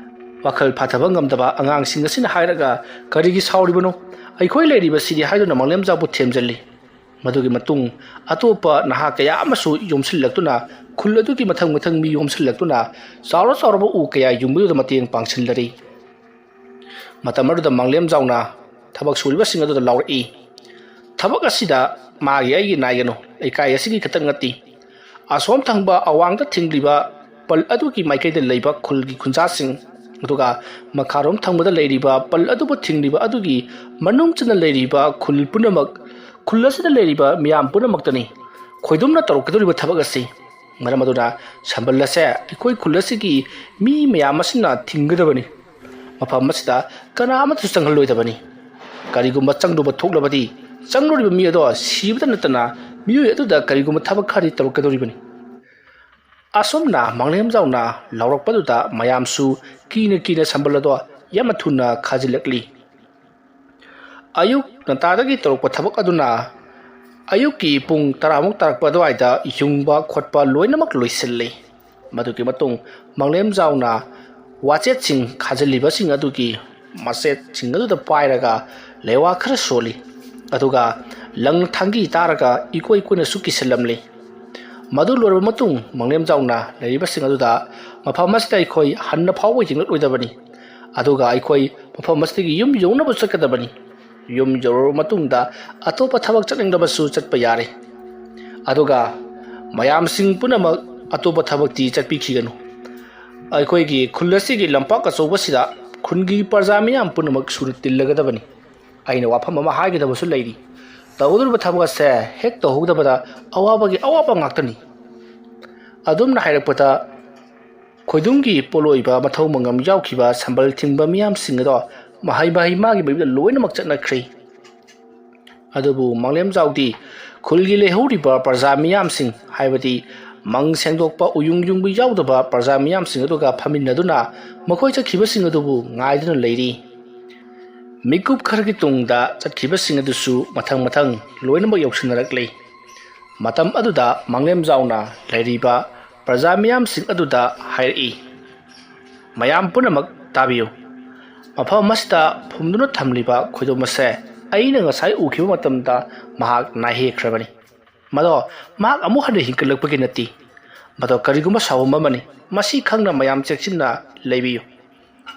ꯋꯥꯈꯜ ꯐꯥꯊꯕ ꯉꯝꯗꯕ ꯑꯉꯥꯡꯁꯤꯡ ꯑꯁꯤꯅ ꯍꯥꯏꯔꯒ, "ꯀꯔꯤꯒꯤ ꯁꯥꯎꯔꯤꯕꯅꯣ? ꯑꯩꯈꯣꯏ ꯂꯩꯔꯤꯕꯁꯤꯗꯤ" ꯍꯥꯏꯗꯨꯅ ꯃꯥꯡꯂꯦꯝꯖꯥꯎꯕꯨ ꯊꯦꯝꯖꯤꯜꯂꯤ꯫ ꯃꯗꯨꯒꯤ ꯃꯇꯨꯡ ꯑꯇꯣꯞꯄ ꯅꯍꯥ ꯀꯌꯥ ꯑꯃꯁꯨ ꯌꯣꯝꯁꯤꯜꯂꯛꯇꯨꯅ, ꯈꯨꯜ ꯑꯗꯨꯒꯤ ꯃꯊꯪ ꯃꯊꯪ ꯃꯤ ꯌꯣꯝꯁꯤꯜꯂꯛꯇꯨꯅ ꯆꯥꯎꯔ ꯆꯥꯎꯔꯕ ꯎ ꯀꯌꯥ ꯌꯨꯡꯕꯗꯨꯗ ꯃꯇꯦꯡ ꯄꯥꯡꯁꯤꯜꯂꯔꯤ꯫ ꯃꯇꯝ ꯑꯗꯨꯗ ꯃꯥꯡꯂꯦꯝꯖꯥꯎꯅ ꯊꯕꯛ ꯁꯨꯔꯤꯕꯁꯤꯡ ꯑꯗꯨꯗ ꯂꯥꯎꯔꯛꯏ, "ꯊꯕꯛ ꯑꯁꯤꯗ ꯃꯥꯒꯤ ꯑꯩꯒꯤ ꯅꯥꯏꯒꯅꯨ꯫ ꯂꯩꯀꯥꯏ ꯑꯁꯤꯒꯤ ꯈꯛꯇꯪ ꯅꯠꯇꯦ, ꯑꯁꯣꯝ ꯊꯪꯕ ꯑꯋꯥꯡꯗ ꯊꯤꯡꯂꯤꯕ ꯄꯜ ꯑꯗꯨꯒꯤ ꯃꯥꯏꯀꯩꯗ ꯂꯩꯕ ꯈꯨꯜꯒꯤ ꯈꯨꯟꯖꯥꯁꯤꯡ, ꯑꯗꯨꯒ ꯃꯈꯥꯔꯣꯝ ꯊꯪꯕꯗ ꯂꯩꯔꯤꯕ ꯄꯜ ꯑꯗꯨꯕꯨ ꯊꯤꯡꯂꯤꯕ ꯑꯗꯨꯒꯤ ꯃꯅꯨꯡ ꯆꯟꯅ ꯂꯩꯔꯤꯕ ꯈꯨꯜ ꯄꯨꯝꯅꯃꯛ, ꯈꯨꯜ ꯑꯁꯤꯗ ꯂꯩꯔꯤꯕ ꯃꯤꯌꯥꯝ ꯄꯨꯝꯅꯃꯛꯇꯅꯤ ꯈꯣꯏꯗꯨꯝꯅ ꯇꯧꯔꯛꯀꯗꯧꯔꯤꯕ ꯊꯕꯛ ꯑꯁꯤ꯫ ꯃꯔꯝ ꯑꯗꯨꯅ ꯁꯝꯕꯜ ꯑꯁꯦ ꯑꯩꯈꯣꯏ ꯈꯨꯜ ꯑꯁꯤꯒꯤ ꯃꯤ ꯃꯌꯥꯝ ꯑꯁꯤꯅ ꯊꯤꯡꯒꯗꯕꯅꯤ꯫ ꯃꯐꯝ ꯑꯁꯤꯗ ꯀꯅꯥ ꯑꯃꯠꯇꯁꯨ ꯆꯪꯍꯜꯂꯣꯏꯗꯕꯅꯤ꯫ ꯀꯔꯤꯒꯨꯝꯕ ꯆꯪꯂꯨꯕ ꯊꯣꯛꯂꯕꯗꯤ ꯆꯪꯂꯨꯔꯤꯕ ꯃꯤ ꯑꯗꯣ ꯁꯤꯕꯗ ꯅꯠꯇꯅ ꯃꯤꯑꯣꯏ ꯑꯗꯨꯗ ꯀꯔꯤꯒꯨꯝꯕ ꯊꯕꯛ ꯈꯔꯗꯤ ꯇꯧꯔꯛꯀꯗꯧꯔꯤꯕꯅꯤ꯫" ꯑꯁꯨꯝꯅ ꯃꯥꯡꯂꯦꯝꯖꯥꯎꯅ ꯂꯥꯎꯔꯛꯄꯗꯨꯗ ꯃꯌꯥꯝꯁꯨ ꯀꯤꯅ ꯀꯤꯅ ꯁꯝꯕꯜ ꯑꯗꯣ ꯌꯥꯝꯅ ꯊꯨꯅ ꯈꯥꯖꯤꯜꯂꯛꯂꯤ꯫ ꯑꯌꯨꯛ ꯉꯟꯇꯥꯗꯒꯤ ꯇꯧꯔꯛꯄ ꯊꯕꯛ ꯑꯗꯨꯅ ꯑꯌꯨꯛꯀꯤ ꯄꯨꯡ ꯇꯔꯥꯃꯨꯛ ꯇꯥꯔꯛꯄ ꯑꯗꯨꯋꯥꯏꯗ ꯌꯨꯡꯕ ꯈꯣꯠꯄ ꯂꯣꯏꯅꯃꯛ ꯂꯣꯏꯁꯤꯜꯂꯤ꯫ ꯃꯗꯨꯒꯤ ꯃꯇꯨꯡ ꯃꯥꯡꯂꯦꯝꯖꯥꯎꯅ ꯋꯥꯆꯦꯠꯁꯤꯡ ꯈꯥꯖꯤꯜꯂꯤꯕꯁꯤꯡ ꯑꯗꯨꯒꯤ ꯃꯆꯦꯠꯁꯤꯡ ꯑꯗꯨꯗ ꯄꯥꯏꯔꯒ ꯂꯩꯋꯥ ꯈꯔ ꯁꯣꯜꯂꯤ꯫ ꯑꯗꯨꯒ ꯂꯪ ꯊꯥꯡꯒꯤ ꯇꯥꯔꯒ ꯏꯀꯣꯏ ꯀꯣꯏꯅꯁꯨ ꯀꯤꯁꯤꯜꯂꯝꯂꯤ꯫ ꯃꯗꯨ ꯂꯣꯏꯔꯕ ꯃꯇꯨꯡ ꯃꯪꯂꯦꯝꯖꯥꯎꯅ ꯂꯩꯔꯤꯕꯁꯤꯡ ꯑꯗꯨꯗ ꯃꯐꯝ ꯑꯁꯤꯗ ꯑꯩꯈꯣꯏ ꯍꯟꯅ ꯐꯥꯎꯕ ꯌꯦꯡꯂꯛꯂꯣꯏꯗꯕꯅꯤ, ꯑꯗꯨꯒ ꯑꯩꯈꯣꯏ ꯃꯐꯝ ꯑꯁꯤꯗꯒꯤ ꯌꯨꯝ ꯌꯧꯅꯕ ꯆꯠꯀꯗꯕꯅꯤ꯫ ꯌꯨꯝ ꯌꯧꯔꯕ ꯃꯇꯨꯡꯗ ꯑꯇꯣꯞꯄ ꯊꯕꯛ ꯆꯠꯅꯤꯡꯂꯕꯁꯨ ꯆꯠꯄ ꯌꯥꯔꯦ꯫ ꯑꯗꯨꯒ ꯃꯌꯥꯝꯁꯤꯡ ꯄꯨꯝꯅꯃꯛ ꯑꯇꯣꯞꯄ ꯊꯕꯛꯇꯤ ꯆꯠꯄꯤꯈꯤꯒꯅꯨ꯫ ꯑꯩꯈꯣꯏꯒꯤ ꯈꯨꯜ ꯑꯁꯤꯒꯤ ꯂꯝꯄꯥꯛ ꯑꯆꯧꯕꯁꯤꯗ ꯈꯨꯟꯒꯤ ꯄ꯭ꯔꯖꯥ ꯃꯤꯌꯥꯝ ꯄꯨꯝꯅꯃꯛ ꯁꯨꯅ ꯇꯤꯜꯂꯒꯗꯕꯅꯤ꯫ ꯑꯩꯅ ꯋꯥꯐꯝ ꯑꯃ ꯍꯥꯏꯒꯗꯕꯁꯨ ꯂꯩꯔꯤ꯫ ꯇꯧꯒꯗꯧꯔꯤꯕ ꯊꯕꯛ ꯑꯁꯦ ꯍꯦꯛ ꯇꯧꯍꯧꯗꯕꯗ ꯑꯋꯥꯕꯒꯤ ꯑꯋꯥꯕ ꯉꯥꯛꯇꯅꯤ꯫ ꯑꯗꯨꯝꯅ ꯍꯥꯏꯔꯛꯄꯗ ꯈꯣꯏꯗꯨꯝꯒꯤ ꯄꯣꯠꯂꯣꯏꯕ ꯃꯊꯧ ꯃꯉꯝ ꯌꯥꯎꯈꯤꯕ ꯁꯝꯕꯜ ꯊꯤꯡꯕ ꯃꯤꯌꯥꯝꯁꯤꯡ ꯑꯗꯣ ꯃꯍꯩ ꯃꯍꯩ ꯃꯥꯒꯤ ꯃꯌꯨꯝꯗ ꯂꯣꯏꯅꯃꯛ ꯆꯠꯅꯈ꯭ꯔꯦ꯫ ꯑꯗꯨꯕꯨ ꯃꯪꯂꯦꯝꯖꯥꯎꯗꯤ ꯈꯨꯜꯒꯤ ꯂꯩꯍꯧꯔꯤꯕ ꯄ꯭ꯔꯖꯥ ꯃꯤꯌꯥꯝꯁꯤꯡ, ꯍꯥꯏꯕꯗꯤ ꯃꯪ ꯁꯦꯡꯗꯣꯛꯄ, ꯎꯌꯨꯡ ꯌꯨꯡꯕ ꯌꯥꯎꯗꯕ ꯄ꯭ꯔꯖꯥ ꯃꯤꯌꯥꯝꯁꯤꯡ ꯑꯗꯨꯒ ꯐꯝꯃꯤꯟꯅꯗꯨꯅ ꯃꯈꯣꯏ ꯆꯠꯈꯤꯕꯁꯤꯡ ꯑꯗꯨꯕꯨ ꯉꯥꯏꯗꯨꯅ ꯂꯩꯔꯤ꯫ ꯃꯤꯀꯨꯞ ꯈꯔꯒꯤ ꯇꯨꯡꯗ ꯆꯠꯈꯤꯕꯁꯤꯡ ꯑꯗꯨꯁꯨ ꯃꯊꯪ ꯃꯊꯪ ꯂꯣꯏꯅꯃꯛ ꯌꯧꯁꯤꯟꯅꯔꯛꯂꯦ꯫ ꯃꯇꯝ ꯑꯗꯨꯗ ꯃꯪꯂꯦꯝꯖꯥꯎꯅ ꯂꯩꯔꯤꯕ ꯄ꯭ꯔꯖꯥ ꯃꯤꯌꯥꯝꯁꯤꯡ ꯑꯗꯨꯗ ꯍꯥꯏꯔꯛꯏ, "ꯃꯌꯥꯝ ꯄꯨꯝꯅꯃꯛ ꯇꯥꯕꯤꯌꯨ꯫ ꯃꯐꯝ ꯑꯁꯤꯗ ꯐꯨꯝꯗꯨꯅ ꯊꯝꯂꯤꯕ ꯈꯣꯏꯗꯣꯝ ꯑꯁꯦ ꯑꯩꯅ ꯉꯁꯥꯏ ꯎꯈꯤꯕ ꯃꯇꯝꯗ ꯃꯍꯥꯛ ꯅꯥꯏꯍꯦꯛꯈ꯭ꯔꯕꯅꯤ꯫ ꯃꯗꯣ ꯃꯍꯥꯛ ꯑꯃꯨꯛ ꯍꯟꯅ ꯍꯤꯡꯒꯠꯂꯛꯄꯒꯤ ꯅꯠꯇꯦ꯫ ꯃꯗꯣ ꯀꯔꯤꯒꯨꯝꯕ ꯁꯥꯎꯍꯨꯝ ꯑꯃꯅꯤ꯫ ꯃꯁꯤ ꯈꯪꯅ ꯃꯌꯥꯝ ꯆꯦꯛꯁꯤꯟꯅ ꯂꯩꯕꯤꯌꯨ꯫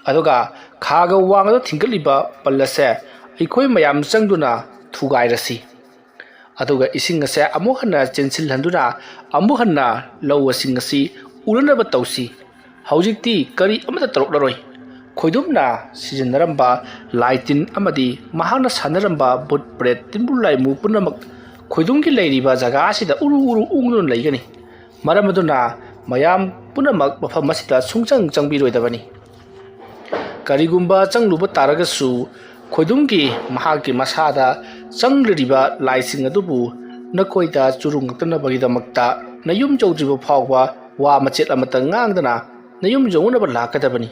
ꯑꯗꯨꯒ ꯈꯥꯒ ꯋꯥꯡꯒꯗ ꯊꯤꯡꯒꯠꯂꯤꯕ ꯄꯜ ꯑꯁꯦ ꯑꯩꯈꯣꯏ ꯃꯌꯥꯝ ꯆꯪꯗꯨꯅ ꯊꯨꯒꯥꯏꯔꯁꯤ꯫ ꯑꯗꯨꯒ ꯏꯁꯤꯡ ꯑꯁꯦ ꯑꯃꯨꯛ ꯍꯟꯅ ꯆꯦꯟꯁꯤꯜꯍꯟꯗꯨꯅ ꯑꯃꯨꯛ ꯍꯟꯅ ꯂꯧꯁꯤꯡ ꯑꯁꯤ ꯎꯅꯅꯕ ꯇꯧꯁꯤ꯫ ꯍꯧꯖꯤꯛꯇꯤ ꯀꯔꯤ ꯑꯃꯠꯇ ꯇꯧꯔꯛꯂꯔꯣꯏ꯫" ꯈꯣꯏꯗꯨꯝꯅ ꯁꯤꯖꯤꯟꯅꯔꯝꯕ ꯂꯥꯏ ꯇꯤꯟ ꯑꯃꯗꯤ ꯃꯍꯥꯛꯅ ꯁꯥꯟꯅꯔꯝꯕ ꯚꯨꯠ ꯄ꯭ꯔꯦꯠ ꯇꯤꯟꯕꯨ ꯂꯥꯏꯃꯨ ꯄꯨꯝꯅꯃꯛ ꯈꯣꯏꯗꯨꯝꯒꯤ ꯂꯩꯔꯤꯕ ꯖꯒꯥ ꯑꯁꯤꯗ ꯎꯔꯨ ꯎꯔꯨ ꯎꯪꯗꯨꯅ ꯂꯩꯒꯅꯤ꯫ ꯃꯔꯝ ꯑꯗꯨꯅ ꯃꯌꯥꯝ ꯄꯨꯝꯅꯃꯛ ꯃꯐꯝ ꯑꯁꯤꯗ ꯁꯨꯡꯆꯪ ꯆꯪꯕꯤꯔꯣꯏꯗꯕꯅꯤ꯫ ꯀꯔꯤꯒꯨꯝꯕ ꯆꯪꯂꯨꯕ ꯇꯥꯔꯒꯁꯨ ꯈꯣꯏꯗꯨꯝꯒꯤ ꯃꯍꯥꯛꯀꯤ ꯃꯁꯥꯗ ꯆꯪꯂꯤꯕ ꯂꯥꯏꯁꯤꯡ ꯑꯗꯨꯕꯨ ꯅꯈꯣꯏꯗ ꯆꯨꯔꯨꯡ ꯉꯛꯇꯅꯕꯒꯤꯗꯃꯛꯇ ꯅꯌꯨꯝ ꯌꯧꯗ꯭ꯔꯤꯕ ꯐꯥꯎꯕ ꯋꯥ ꯃꯆꯦꯠ ꯑꯃꯠꯇ ꯉꯥꯡꯗꯅ ꯅꯌꯨꯝ ꯌꯧꯅꯕ ꯂꯥꯛꯀꯗꯕꯅꯤ꯫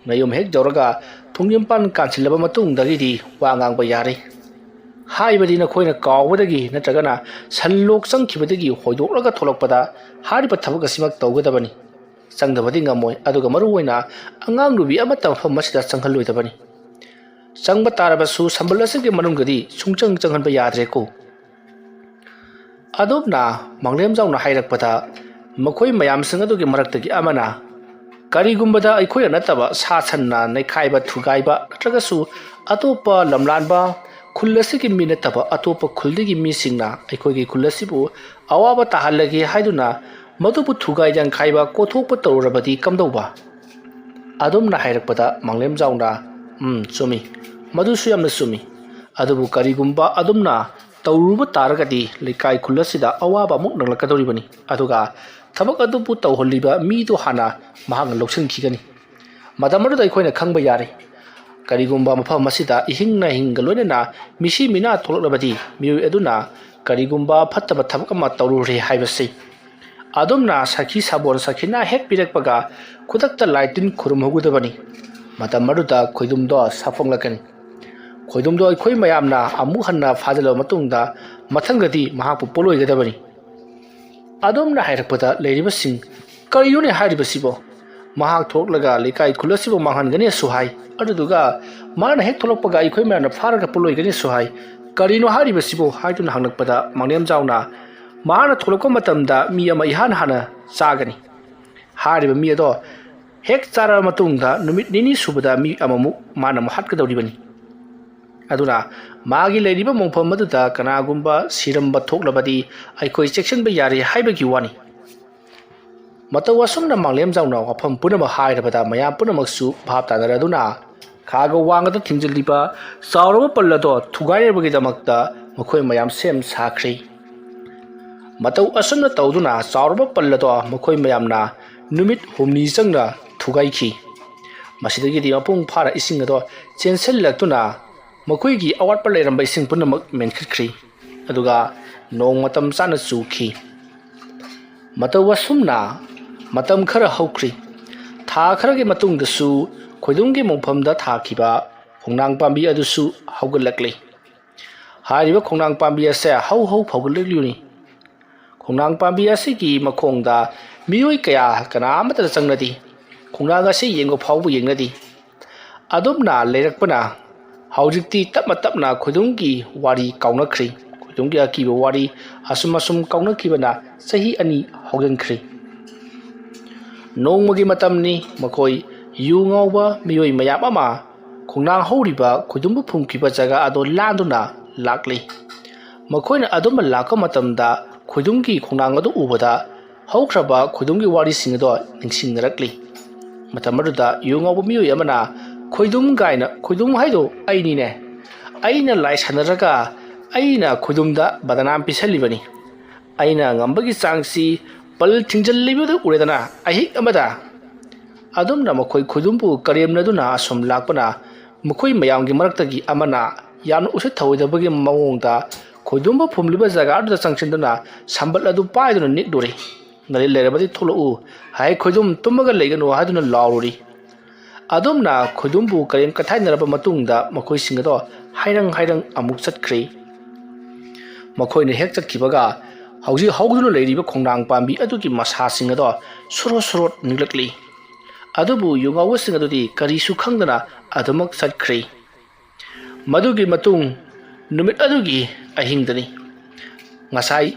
ꯅꯌꯨꯝ ꯍꯦꯛ ꯌꯧꯔꯒ ꯊꯣꯡꯖꯤꯟꯄꯥꯟ ꯀꯥꯟꯁꯤꯜꯂꯕ ꯃꯇꯨꯡꯗꯒꯤꯗꯤ ꯋꯥ ꯉꯥꯡꯕ ꯌꯥꯔꯦ꯫ ꯍꯥꯏꯕꯗꯤ ꯅꯈꯣꯏꯅ ꯀꯥꯎꯕꯗꯒꯤ ꯅꯠꯇ꯭ꯔꯒꯅ ꯁꯟ ꯂꯣꯛ ꯆꯪꯈꯤꯕꯗꯒꯤ ꯍꯣꯏꯗꯣꯛꯂꯒ ꯊꯣꯛꯂꯛꯄꯗ ꯍꯥꯏꯔꯤꯕ ꯊꯕꯛ ꯑꯁꯤꯃꯛ ꯇꯧꯒꯗꯕꯅꯤ꯫ ꯆꯪꯗꯕꯗꯤ ꯉꯝꯃꯣꯏ, ꯑꯗꯨꯒ ꯃꯔꯨꯑꯣꯏꯅ ꯑꯉꯥꯡ ꯅꯨꯄꯤ ꯑꯃꯠꯇ ꯃꯐꯝ ꯑꯁꯤꯗ ꯆꯪꯍꯜꯂꯣꯏꯗꯕꯅꯤ꯫ ꯆꯪꯕ ꯇꯥꯔꯕꯁꯨ ꯁꯝꯕꯜ ꯑꯁꯤꯒꯤ ꯃꯅꯨꯡꯗꯗꯤ ꯁꯨꯡꯆꯪ ꯆꯪꯍꯟꯕ ꯌꯥꯗ꯭ꯔꯦꯀꯣ꯫ ꯑꯗꯣꯝꯅ ꯃꯥꯡꯂꯦꯝꯖꯥꯎꯅ ꯍꯥꯏꯔꯛꯄꯗ, ꯃꯈꯣꯏ ꯃꯌꯥꯝꯁꯤꯡ ꯑꯗꯨꯒꯤ ꯃꯔꯛꯇꯒꯤ ꯑꯃꯅ, "ꯀꯔꯤꯒꯨꯝꯕꯗ ꯑꯩꯈꯣꯏꯅ ꯅꯠꯇꯕ ꯁꯥ ꯁꯟꯅ ꯅꯩꯈꯥꯏꯕ ꯊꯨꯒꯥꯏꯕ ꯅꯠꯇ꯭ꯔꯒꯁꯨ ꯑꯇꯣꯞꯄ ꯂꯝꯂꯥꯟꯕ ꯈꯨꯜ ꯑꯁꯤꯒꯤ ꯃꯤ ꯅꯠꯇꯕ ꯑꯇꯣꯞꯄ ꯈꯨꯜꯗꯒꯤ ꯃꯤꯁꯤꯡꯅ ꯑꯩꯈꯣꯏꯒꯤ ꯈꯨꯜ ꯑꯁꯤꯕꯨ ꯑꯋꯥꯕ ꯇꯥꯍꯜꯂꯒꯦ ꯍꯥꯏꯗꯨꯅ ꯃꯗꯨꯕꯨ ꯊꯨꯒꯥꯏ ꯌꯥꯡꯈꯥꯏꯕ ꯀꯣꯊꯣꯛꯄ ꯇꯧꯔꯕꯗꯤ ꯀꯝꯗꯧꯕ?" ꯑꯗꯣꯝꯅ ꯍꯥꯏꯔꯛꯄꯗ ꯃꯥꯡꯂꯦꯝꯖꯥꯎꯅ, "ꯎꯝ, ꯆꯨꯝꯃꯤ, ꯃꯗꯨꯁꯨ ꯌꯥꯝꯅ ꯆꯨꯝꯃꯤ꯫ ꯑꯗꯨꯕꯨ ꯀꯔꯤꯒꯨꯝꯕ ꯑꯗꯣꯝꯅ ꯇꯧꯔꯨꯕ ꯇꯥꯔꯒꯗꯤ ꯂꯩꯀꯥꯏ ꯈꯨꯜ ꯑꯁꯤꯗ ꯑꯋꯥꯕ ꯑꯃꯨꯛ ꯅꯪꯂꯛꯀꯗꯧꯔꯤꯕꯅꯤ꯫ ꯑꯗꯨꯒ ꯊꯕꯛ ꯑꯗꯨꯕꯨ ꯇꯧꯍꯜꯂꯤꯕ ꯃꯤꯗꯨ ꯍꯥꯟꯅ ꯃꯍꯥꯛꯅ ꯂꯧꯁꯤꯟꯈꯤꯒꯅꯤ꯫ ꯃꯇꯝ ꯑꯗꯨꯗ ꯑꯩꯈꯣꯏꯅ ꯈꯪꯕ ꯌꯥꯔꯦ꯫ ꯀꯔꯤꯒꯨꯝꯕ ꯃꯐꯝ ꯑꯁꯤꯗ ꯏꯍꯤꯡ ꯅꯥꯍꯤꯡꯒ ꯂꯣꯏꯅꯅ ꯃꯤꯁꯤ ꯃꯤꯅꯥ ꯊꯣꯛꯂꯛꯂꯕꯗꯤ ꯃꯤꯑꯣꯏ ꯑꯗꯨꯅ ꯀꯔꯤꯒꯨꯝꯕ ꯐꯠꯇꯕ ꯊꯕꯛ ꯑꯃ ꯇꯧꯔꯨꯔꯦ ꯍꯥꯏꯕꯁꯤ ꯑꯗꯣꯝꯅ ꯁꯈꯤ ꯁꯥꯕꯣꯟ ꯁꯈꯤꯅꯥ ꯍꯦꯛ ꯄꯤꯔꯛꯄꯒ ꯈꯨꯗꯛꯇ ꯂꯥꯏ ꯇꯤꯟ ꯈꯨꯔꯨꯝꯍꯧꯒꯗꯕꯅꯤ꯫ ꯃꯇꯝ ꯑꯗꯨꯗ ꯈꯣꯏꯗꯨꯝꯗꯣ ꯁꯥꯐꯣꯡꯂꯛꯀꯅꯤ꯫ ꯈꯣꯏꯗꯨꯝꯗꯣ ꯑꯩꯈꯣꯏ ꯃꯌꯥꯝꯅ ꯑꯃꯨꯛ ꯍꯟꯅ ꯐꯥꯖꯤꯜꯂꯕ ꯃꯇꯨꯡꯗ ꯃꯊꯪꯗꯗꯤ ꯃꯍꯥꯛꯄꯨ ꯄꯣꯠꯂꯣꯏꯒꯗꯕꯅꯤ꯫" ꯑꯗꯣꯝꯅ ꯍꯥꯏꯔꯛꯄꯗ ꯂꯩꯔꯤꯕꯁꯤꯡ, "ꯀꯔꯤꯅꯣꯅꯦ ꯍꯥꯏꯔꯤꯕꯁꯤꯕꯣ? ꯃꯍꯥꯛ ꯊꯣꯛꯂꯒ ꯂꯩꯀꯥꯏ ꯈꯨꯜ ꯑꯁꯤꯕꯨ ꯃꯥꯡꯍꯟꯒꯅꯤꯁꯨ ꯍꯥꯏ, ꯑꯗꯨꯗꯨꯒ ꯃꯥꯅ ꯍꯦꯛ ꯊꯣꯛꯂꯛꯄꯒ ꯑꯩꯈꯣꯏ ꯃꯌꯥꯝꯅ ꯐꯥꯔꯒ ꯄꯣꯠꯂꯣꯏꯒꯅꯤꯁꯨ ꯍꯥꯏ꯫ ꯀꯔꯤꯅꯣ ꯍꯥꯏꯔꯤꯕꯁꯤꯕꯣ?" ꯍꯥꯏꯗꯨꯅ ꯍꯪꯂꯛꯄꯗ ꯃꯥꯡꯂꯦꯝꯖꯥꯎꯅ, "ꯃꯍꯥꯛꯅ ꯊꯣꯛꯂꯛꯄ ꯃꯇꯝꯗ ꯃꯤ ꯑꯃ ꯏꯍꯥꯟ ꯍꯥꯟꯅ ꯆꯥꯒꯅꯤ꯫ ꯍꯥꯏꯔꯤꯕ ꯃꯤ ꯑꯗꯣ ꯍꯦꯛ ꯆꯥꯔꯕ ꯃꯇꯨꯡꯗ ꯅꯨꯃꯤꯠ ꯅꯤꯅꯤ ꯁꯨꯕꯗ ꯃꯤ ꯑꯃꯃꯨꯛ ꯃꯥꯅ ꯑꯃꯨꯛ ꯍꯥꯠꯀꯗꯧꯔꯤꯕꯅꯤ꯫ ꯑꯗꯨꯅ ꯃꯥꯒꯤ ꯂꯩꯔꯤꯕ ꯃꯣꯡꯐꯝ ꯑꯗꯨꯗ ꯀꯅꯥꯒꯨꯝꯕ ꯁꯤꯔꯝꯕ ꯊꯣꯛꯂꯕꯗꯤ ꯑꯩꯈꯣꯏ ꯆꯦꯛꯁꯤꯟꯕ ꯌꯥꯔꯦ ꯍꯥꯏꯕꯒꯤ ꯋꯥꯅꯤ꯫" ꯃꯇꯧ ꯑꯁꯨꯝꯅ ꯃꯥꯡꯂꯦꯝꯖꯥꯎꯅ ꯋꯥꯐꯝ ꯄꯨꯝꯅꯃꯛ ꯍꯥꯏꯔꯕꯗ ꯃꯌꯥꯝ ꯄꯨꯝꯅꯃꯛꯁꯨ ꯚꯥꯞ ꯇꯥꯅꯔꯗꯨꯅ ꯈꯥꯒ ꯋꯥꯡꯒꯗ ꯊꯤꯡꯖꯤꯜꯂꯤꯕ ꯆꯥꯎꯔꯕ ꯄꯜ ꯑꯗꯣ ꯊꯨꯒꯥꯏꯅꯕꯒꯤꯗꯃꯛꯇ ꯃꯈꯣꯏ ꯃꯌꯥꯝ ꯁꯦꯝ ꯁꯥꯈ꯭ꯔꯦ꯫ ꯃꯇꯧ ꯑꯁꯨꯝꯅ ꯇꯧꯗꯨꯅ ꯆꯥꯎꯔꯕ ꯄꯜ ꯑꯗꯣ ꯃꯈꯣꯏ ꯃꯌꯥꯝꯅ ꯅꯨꯃꯤꯠ ꯍꯨꯝꯅꯤ ꯆꯪꯅ ꯊꯨꯒꯥꯏꯈꯤ꯫ ꯃꯁꯤꯗꯒꯤꯗꯤ ꯃꯄꯨꯡ ꯐꯥꯅ ꯏꯁꯤꯡ ꯑꯗꯣ ꯆꯦꯟꯁꯤꯜꯂꯛꯇꯨꯅ ꯃꯈꯣꯏꯒꯤ ꯑꯋꯥꯠꯄ ꯂꯩꯔꯝꯕ ꯏꯁꯤꯡ ꯄꯨꯝꯅꯃꯛ ꯃꯦꯟꯈꯠꯈ꯭ꯔꯤ꯫ ꯑꯗꯨꯒ ꯅꯣꯡ ꯃꯇꯝ ꯆꯥꯅ ꯆꯨꯈꯤ꯫ ꯃꯇꯧ ꯑꯁꯨꯝꯅ ꯃꯇꯝ ꯈꯔ ꯍꯧꯈ꯭ꯔꯤ꯫ ꯊꯥ ꯈꯔꯒꯤ ꯃꯇꯨꯡꯗꯁꯨ ꯈꯣꯏꯗꯨꯝꯒꯤ ꯃꯣꯡꯐꯝꯗ ꯊꯥꯈꯤꯕ ꯈꯣꯡꯅꯥꯡ ꯄꯥꯝꯕꯤ ꯑꯗꯨꯁꯨ ꯍꯧꯒꯠꯂꯛꯂꯤ꯫ ꯍꯥꯏꯔꯤꯕ ꯈꯣꯡꯅꯥꯡ ꯄꯥꯝꯕꯤ ꯑꯁꯦ ꯍꯧ ꯍꯧ ꯐꯥꯎꯒꯠꯂꯛꯂꯤꯕꯅꯤ꯫ ꯈꯣꯡꯅꯥꯡ ꯄꯥꯝꯕꯤ ꯑꯁꯤꯒꯤ ꯃꯈꯣꯡꯗ ꯃꯤꯑꯣꯏ ꯀꯌꯥ ꯀꯅꯥ ꯑꯃꯠꯇ ꯆꯪꯅꯗꯦ꯫ ꯈꯣꯡꯅꯥꯡ ꯑꯁꯤ ꯌꯦꯡꯕ ꯐꯥꯎꯕ ꯌꯦꯡꯅꯗꯦ꯫ ꯑꯗꯨꯝꯅ ꯂꯩꯔꯛꯄꯅ ꯍꯧꯖꯤꯛꯇꯤ ꯇꯞꯅ ꯇꯞꯅ ꯈꯣꯏꯗꯨꯝꯒꯤ ꯋꯥꯔꯤ ꯀꯥꯎꯅꯈ꯭ꯔꯤ꯫ ꯈꯣꯏꯗꯨꯝꯒꯤ ꯑꯀꯤꯕ ꯋꯥꯔꯤ ꯑꯁꯨꯝ ꯑꯁꯨꯝ ꯀꯥꯎꯅꯈꯤꯕꯅ ꯆꯍꯤ ꯑꯅꯤ ꯍꯧꯖꯤꯟꯈ꯭ꯔꯦ꯫ ꯅꯣꯡꯃꯒꯤ ꯃꯇꯝꯅꯤ꯫ ꯃꯈꯣꯏ ꯌꯨ ꯉꯥꯎꯕ ꯃꯤꯑꯣꯏ ꯃꯌꯥꯝ ꯑꯃ ꯈꯣꯡꯅꯥꯡ ꯍꯧꯔꯤꯕ ꯈꯣꯏꯗꯨꯝꯕꯨ ꯐꯨꯝꯈꯤꯕ ꯖꯒꯥ ꯑꯗꯨ ꯂꯥꯟꯗꯨꯅ ꯂꯥꯛꯂꯤ꯫ ꯃꯈꯣꯏꯅ ꯑꯗꯨꯝꯕ ꯂꯥꯛꯄ ꯃꯇꯝꯗ ꯈꯣꯏꯗꯨꯝꯒꯤ ꯈꯣꯡꯅꯥꯡ ꯑꯗꯨ ꯎꯕꯗ ꯍꯧꯈ꯭ꯔꯕ ꯈꯣꯏꯗꯨꯝꯒꯤ ꯋꯥꯔꯤꯁꯤꯡ ꯑꯗꯣ ꯅꯤꯡꯁꯤꯡꯅꯔꯛꯂꯤ꯫ ꯃꯇꯝ ꯑꯗꯨꯗ ꯌꯨ ꯉꯥꯎꯕ ꯃꯤꯑꯣꯏ ꯑꯃꯅ, "ꯈꯣꯏꯗꯨꯝ ꯀꯥꯏꯅ, ꯈꯣꯏꯗꯨꯝ ꯍꯥꯏꯗꯣ ꯑꯩꯅꯤꯅꯦ꯫ ꯑꯩꯅ ꯂꯥꯏ ꯁꯥꯟꯅꯔꯒ ꯑꯩꯅ ꯈꯣꯏꯗꯨꯝꯗ ꯕꯗꯅꯥꯝ ꯄꯤꯁꯜꯂꯤꯕꯅꯤ꯫ ꯑꯩꯅ ꯉꯝꯕꯒꯤ ꯆꯥꯡꯁꯤ ꯄꯜ ꯊꯤꯡꯖꯤꯜꯂꯤꯕꯗꯨ ꯎꯔꯦꯗꯅ ꯑꯍꯤꯡ ꯑꯃꯗ꯫" ꯑꯗꯨꯝꯅ ꯃꯈꯣꯏ ꯈꯣꯏꯗꯨꯝꯕꯨ ꯀꯔꯦꯝꯅꯗꯨꯅ ꯑꯁꯨꯝ ꯂꯥꯛꯄꯅ ꯃꯈꯣꯏ ꯃꯌꯥꯝꯒꯤ ꯃꯔꯛꯇꯒꯤ ꯑꯃꯅ ꯌꯥꯝꯅ ꯎꯁꯤꯠ ꯊꯑꯣꯏꯗꯕꯒꯤ ꯃꯑꯣꯡꯗ ꯈꯣꯏꯗꯨꯝꯕꯨ ꯐꯨꯝꯂꯤꯕ ꯖꯒꯥ ꯑꯗꯨꯗ ꯆꯪꯁꯤꯟꯗꯨꯅ ꯁꯝꯕꯜ ꯑꯗꯨ ꯄꯥꯏꯗꯨꯅ ꯅꯤꯛꯂꯨꯔꯦ꯫ "ꯅꯔꯤ ꯂꯩꯔꯕꯗꯤ ꯊꯣꯛꯂꯛꯎ, ꯍꯥꯏ ꯈꯣꯏꯗꯨꯝ ꯇꯨꯝꯃꯒ ꯂꯩꯒꯅꯨ" ꯍꯥꯏꯗꯨꯅ ꯂꯥꯎꯔꯨꯔꯤ꯫ ꯑꯗꯨꯝꯅ ꯈꯣꯏꯗꯨꯝꯕꯨ ꯀꯔꯦꯝ ꯀꯊꯥꯏꯅꯔꯕ ꯃꯇꯨꯡꯗ ꯃꯈꯣꯏꯁꯤꯡ ꯑꯗꯣ ꯍꯥꯏꯔꯪ ꯍꯥꯏꯔꯪ ꯑꯃꯨꯛ ꯆꯠꯈ꯭ꯔꯦ꯫ ꯃꯈꯣꯏꯅ ꯍꯦꯛ ꯆꯠꯈꯤꯕꯒ ꯍꯧꯖꯤꯛ ꯍꯧꯗꯨꯅ ꯂꯩꯔꯤꯕ ꯈꯣꯡꯅꯥꯡ ꯄꯥꯝꯕꯤ ꯑꯗꯨꯒꯤ ꯃꯁꯥꯁꯤꯡ ꯑꯗꯣ ꯁꯣꯔꯣꯠ ꯁꯣꯔꯣꯠ ꯅꯤꯛꯂꯛꯂꯤ꯫ ꯑꯗꯨꯕꯨ ꯌꯨ ꯉꯥꯎꯕꯁꯤꯡ ꯑꯗꯨꯗꯤ ꯀꯔꯤꯁꯨ ꯈꯪꯗꯅ ꯑꯗꯨꯃꯛ ꯆꯠꯈ꯭ꯔꯦ꯫ ꯃꯗꯨꯒꯤ ꯃꯇꯨꯡ ꯅꯨꯃꯤꯠ ꯑꯗꯨꯒꯤ ꯑꯍꯤꯡꯗꯅꯤ꯫ ꯉꯁꯥꯏ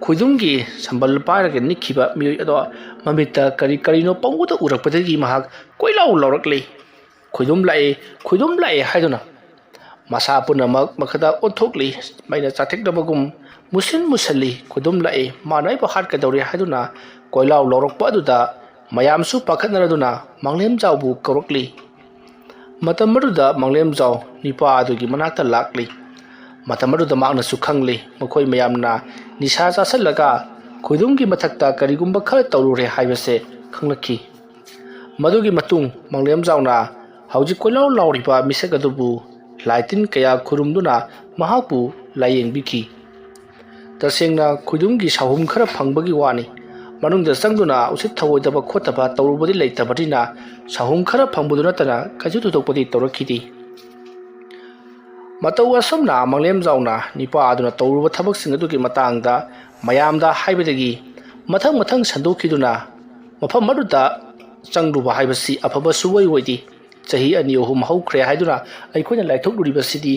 ꯈꯣꯏꯗꯨꯝꯒꯤ ꯁꯝꯕꯜ ꯄꯥꯏꯔꯒ ꯅꯤꯛꯈꯤꯕ ꯃꯤꯑꯣꯏ ꯑꯗꯣ ꯃꯃꯤꯠꯇ ꯀꯔꯤ ꯀꯔꯤꯅꯣ ꯄꯪꯎꯗ ꯎꯔꯛꯄꯗꯒꯤ ꯃꯍꯥꯛ ꯀꯣꯏꯂꯥꯎ ꯂꯥꯎꯔꯛꯂꯤ꯫ "ꯈꯣꯏꯗꯨꯝ ꯂꯥꯛꯑꯦ, ꯈꯣꯏꯗꯨꯝ ꯂꯥꯛꯑꯦ" ꯍꯥꯏꯗꯨꯅ꯫ ꯃꯁꯥ ꯄꯨꯝꯅꯃꯛ ꯃꯈꯥꯗ ꯑꯣꯟꯊꯣꯛꯂꯤ꯫ ꯃꯩꯅ ꯆꯥꯊꯦꯛꯅꯕꯒꯨꯝ ꯃꯨꯁꯤꯟ ꯃꯨꯁꯜꯂꯤ꯫ "ꯈꯣꯏꯗꯨꯝ ꯂꯥꯛꯑꯦ, ꯃꯥꯅ ꯑꯩꯕꯨ ꯍꯥꯠꯀꯗꯧꯔꯦ" ꯍꯥꯏꯗꯨꯅ ꯀꯣꯏꯂꯥꯎ ꯂꯥꯎꯔꯛꯄ ꯑꯗꯨꯗ ꯃꯌꯥꯝꯁꯨ ꯄꯥꯈꯠꯅꯔꯗꯨꯅ ꯃꯥꯡꯂꯦꯝꯖꯥꯎꯕꯨ ꯀꯧꯔꯛꯂꯤ꯫ ꯃꯇꯝ ꯑꯗꯨꯗ ꯃꯥꯡꯂꯦꯝꯖꯥꯎ ꯅꯤꯄꯥ ꯑꯗꯨꯒꯤ ꯃꯅꯥꯛꯇ ꯂꯥꯛꯂꯤ꯫ ꯃꯇꯝ ꯑꯗꯨꯗ ꯃꯍꯥꯛꯅꯁꯨ ꯈꯪꯂꯤ, ꯃꯈꯣꯏ ꯃꯌꯥꯝꯅ ꯅꯤꯁꯥ ꯆꯥꯁꯤꯜꯂꯒ ꯈꯣꯏꯗꯨꯝꯒꯤ ꯃꯊꯛꯇ ꯀꯔꯤꯒꯨꯝꯕ ꯈꯔ ꯇꯧꯔꯨꯔꯦ ꯍꯥꯏꯕꯁꯦ ꯈꯪꯂꯛꯈꯤ꯫ ꯃꯗꯨꯒꯤ ꯃꯇꯨꯡ ꯃꯥꯡꯂꯦꯝꯖꯥꯎꯅ ꯍꯧꯖꯤꯛ ꯀꯣꯏꯂꯥꯎ ꯂꯥꯎꯔꯤꯕ ꯃꯤꯁꯛ ꯑꯗꯨꯕꯨ ꯂꯥꯏꯇꯤꯟ ꯀꯌꯥ ꯈꯨꯔꯨꯝꯗꯨꯅ ꯃꯍꯥꯛꯄꯨ ꯂꯥꯏꯌꯦꯡꯕꯤꯈꯤ꯫ ꯇꯁꯦꯡꯅ ꯈꯣꯏꯗꯨꯝꯒꯤ ꯁꯥꯍꯨꯝ ꯈꯔ ꯐꯪꯕꯒꯤ ꯋꯥꯅꯤ꯫ ꯃꯅꯨꯡꯗ ꯆꯪꯗꯨꯅ ꯎꯁꯤꯠ ꯊꯑꯣꯏꯗꯕ ꯈꯣꯠꯇꯕ ꯇꯧꯔꯨꯕꯗꯤ ꯂꯩꯇꯕꯅꯤꯅ ꯁꯥꯍꯨꯝ ꯈꯔ ꯐꯪꯕꯗꯨ ꯅꯠꯇꯅ ꯀꯩꯁꯨ ꯊꯣꯏꯗꯣꯛꯄꯗꯤ ꯇꯧꯔꯛꯈꯤꯗꯦ꯫ ꯃꯇꯧ ꯑꯁꯨꯝꯅ ꯃꯥꯡꯂꯦꯝꯖꯥꯎꯅ ꯅꯤꯄꯥ ꯑꯗꯨꯅ ꯇꯧꯔꯨꯕ ꯊꯕꯛꯁꯤꯡ ꯑꯗꯨꯒꯤ ꯃꯇꯥꯡꯗ ꯃꯌꯥꯝꯗ ꯍꯥꯏꯕꯗꯒꯤ ꯃꯊꯪ ꯃꯊꯪ ꯁꯟꯗꯣꯛꯈꯤꯗꯨꯅ ꯃꯐꯝ ꯑꯗꯨꯗ ꯆꯪꯂꯨꯕ ꯍꯥꯏꯕꯁꯤ ꯑꯐꯕꯁꯨ ꯑꯣꯏ ꯑꯣꯏꯗꯦ꯫ ꯆꯍꯤ ꯑꯅꯤ ꯑꯍꯨꯝ ꯍꯧꯈ꯭ꯔꯦ ꯍꯥꯏꯗꯨꯅ ꯑꯩꯈꯣꯏꯅ ꯂꯥꯏꯊꯣꯛꯂꯨꯔꯤꯕꯁꯤꯗꯤ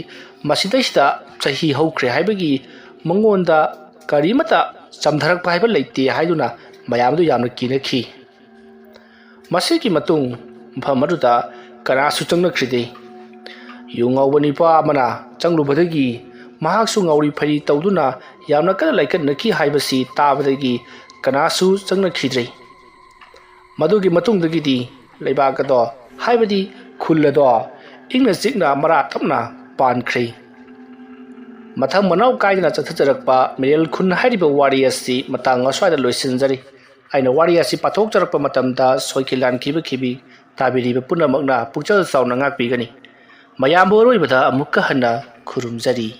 ꯃꯁꯤꯗꯩꯁꯤꯗ ꯆꯍꯤ ꯍꯧꯈ꯭ꯔꯦ ꯍꯥꯏꯕꯒꯤ ꯃꯉꯣꯟꯗ ꯀꯔꯤꯃꯠꯇ ꯆꯝꯊꯔꯛꯄ ꯍꯥꯏꯕ ꯂꯩꯇꯦ ꯍꯥꯏꯗꯨꯅ ꯃꯌꯥꯝꯗꯨ ꯌꯥꯝꯅ ꯀꯤꯅꯈꯤ꯫ ꯃꯁꯤꯒꯤ ꯃꯇꯨꯡ ꯃꯐꯝ ꯑꯗꯨꯗ ꯀꯅꯥꯁꯨ ꯆꯪꯂꯛꯈꯤꯗꯦ꯫ ꯌꯨ ꯉꯥꯎꯕ ꯅꯨꯄꯥ ꯑꯃꯅ ꯆꯪꯂꯨꯕꯗꯒꯤ ꯃꯍꯥꯛꯁꯨ ꯉꯥꯎꯔꯤ ꯐꯩꯔꯤ ꯇꯧꯗꯨꯅ ꯌꯥꯝꯅ ꯀꯟꯅ ꯂꯥꯏꯀꯠꯅꯈꯤ ꯍꯥꯏꯕꯁꯤ ꯇꯥꯕꯗꯒꯤ ꯀꯅꯥꯁꯨ ꯆꯪꯂꯛꯈꯤꯗ꯭ꯔꯦ꯫ ꯃꯗꯨꯒꯤ ꯃꯇꯨꯡꯗꯒꯤꯗꯤ ꯂꯩꯕꯥꯛ ꯑꯗꯣ, ꯍꯥꯏꯕꯗꯤ ꯈꯨꯜ ꯑꯗꯣ, ꯏꯪꯅ ꯆꯤꯛꯅ ꯃꯔꯥ ꯇꯞꯅ ꯄꯥꯟꯈ꯭ꯔꯦ꯫ ꯃꯊꯪ ꯃꯅꯥꯎ ꯀꯥꯏꯗꯅ ꯆꯠꯊꯖꯔꯛꯄ ꯃꯤꯔꯦꯜ ꯈꯨꯟ ꯍꯥꯏꯔꯤꯕ ꯋꯥꯔꯤ ꯑꯁꯤ ꯃꯇꯥꯡ ꯑꯁ꯭ꯋꯥꯏꯗ ꯂꯣꯏꯁꯤꯟꯖꯔꯤ꯫ ꯑꯩꯅ ꯋꯥꯔꯤ ꯑꯁꯤ ꯄꯥꯊꯣꯛꯆꯔꯛꯄ ꯃꯇꯝꯗ ꯁꯣꯏꯈꯤ ꯂꯥꯟꯈꯤꯕ ꯈꯤꯕꯤ ꯇꯥꯕꯤꯔꯤꯕ ꯄꯨꯝꯅꯃꯛꯅ ꯄꯨꯛꯆꯦꯜ ꯆꯥꯎꯅ ꯉꯥꯛꯄꯤꯒꯅꯤ꯫ ꯃꯌꯥꯝꯕꯨ ꯑꯔꯣꯏꯕꯗ ꯑꯃꯨꯛꯀ ꯍꯟꯅ ꯈꯨꯔꯨꯝꯖꯔꯤ꯫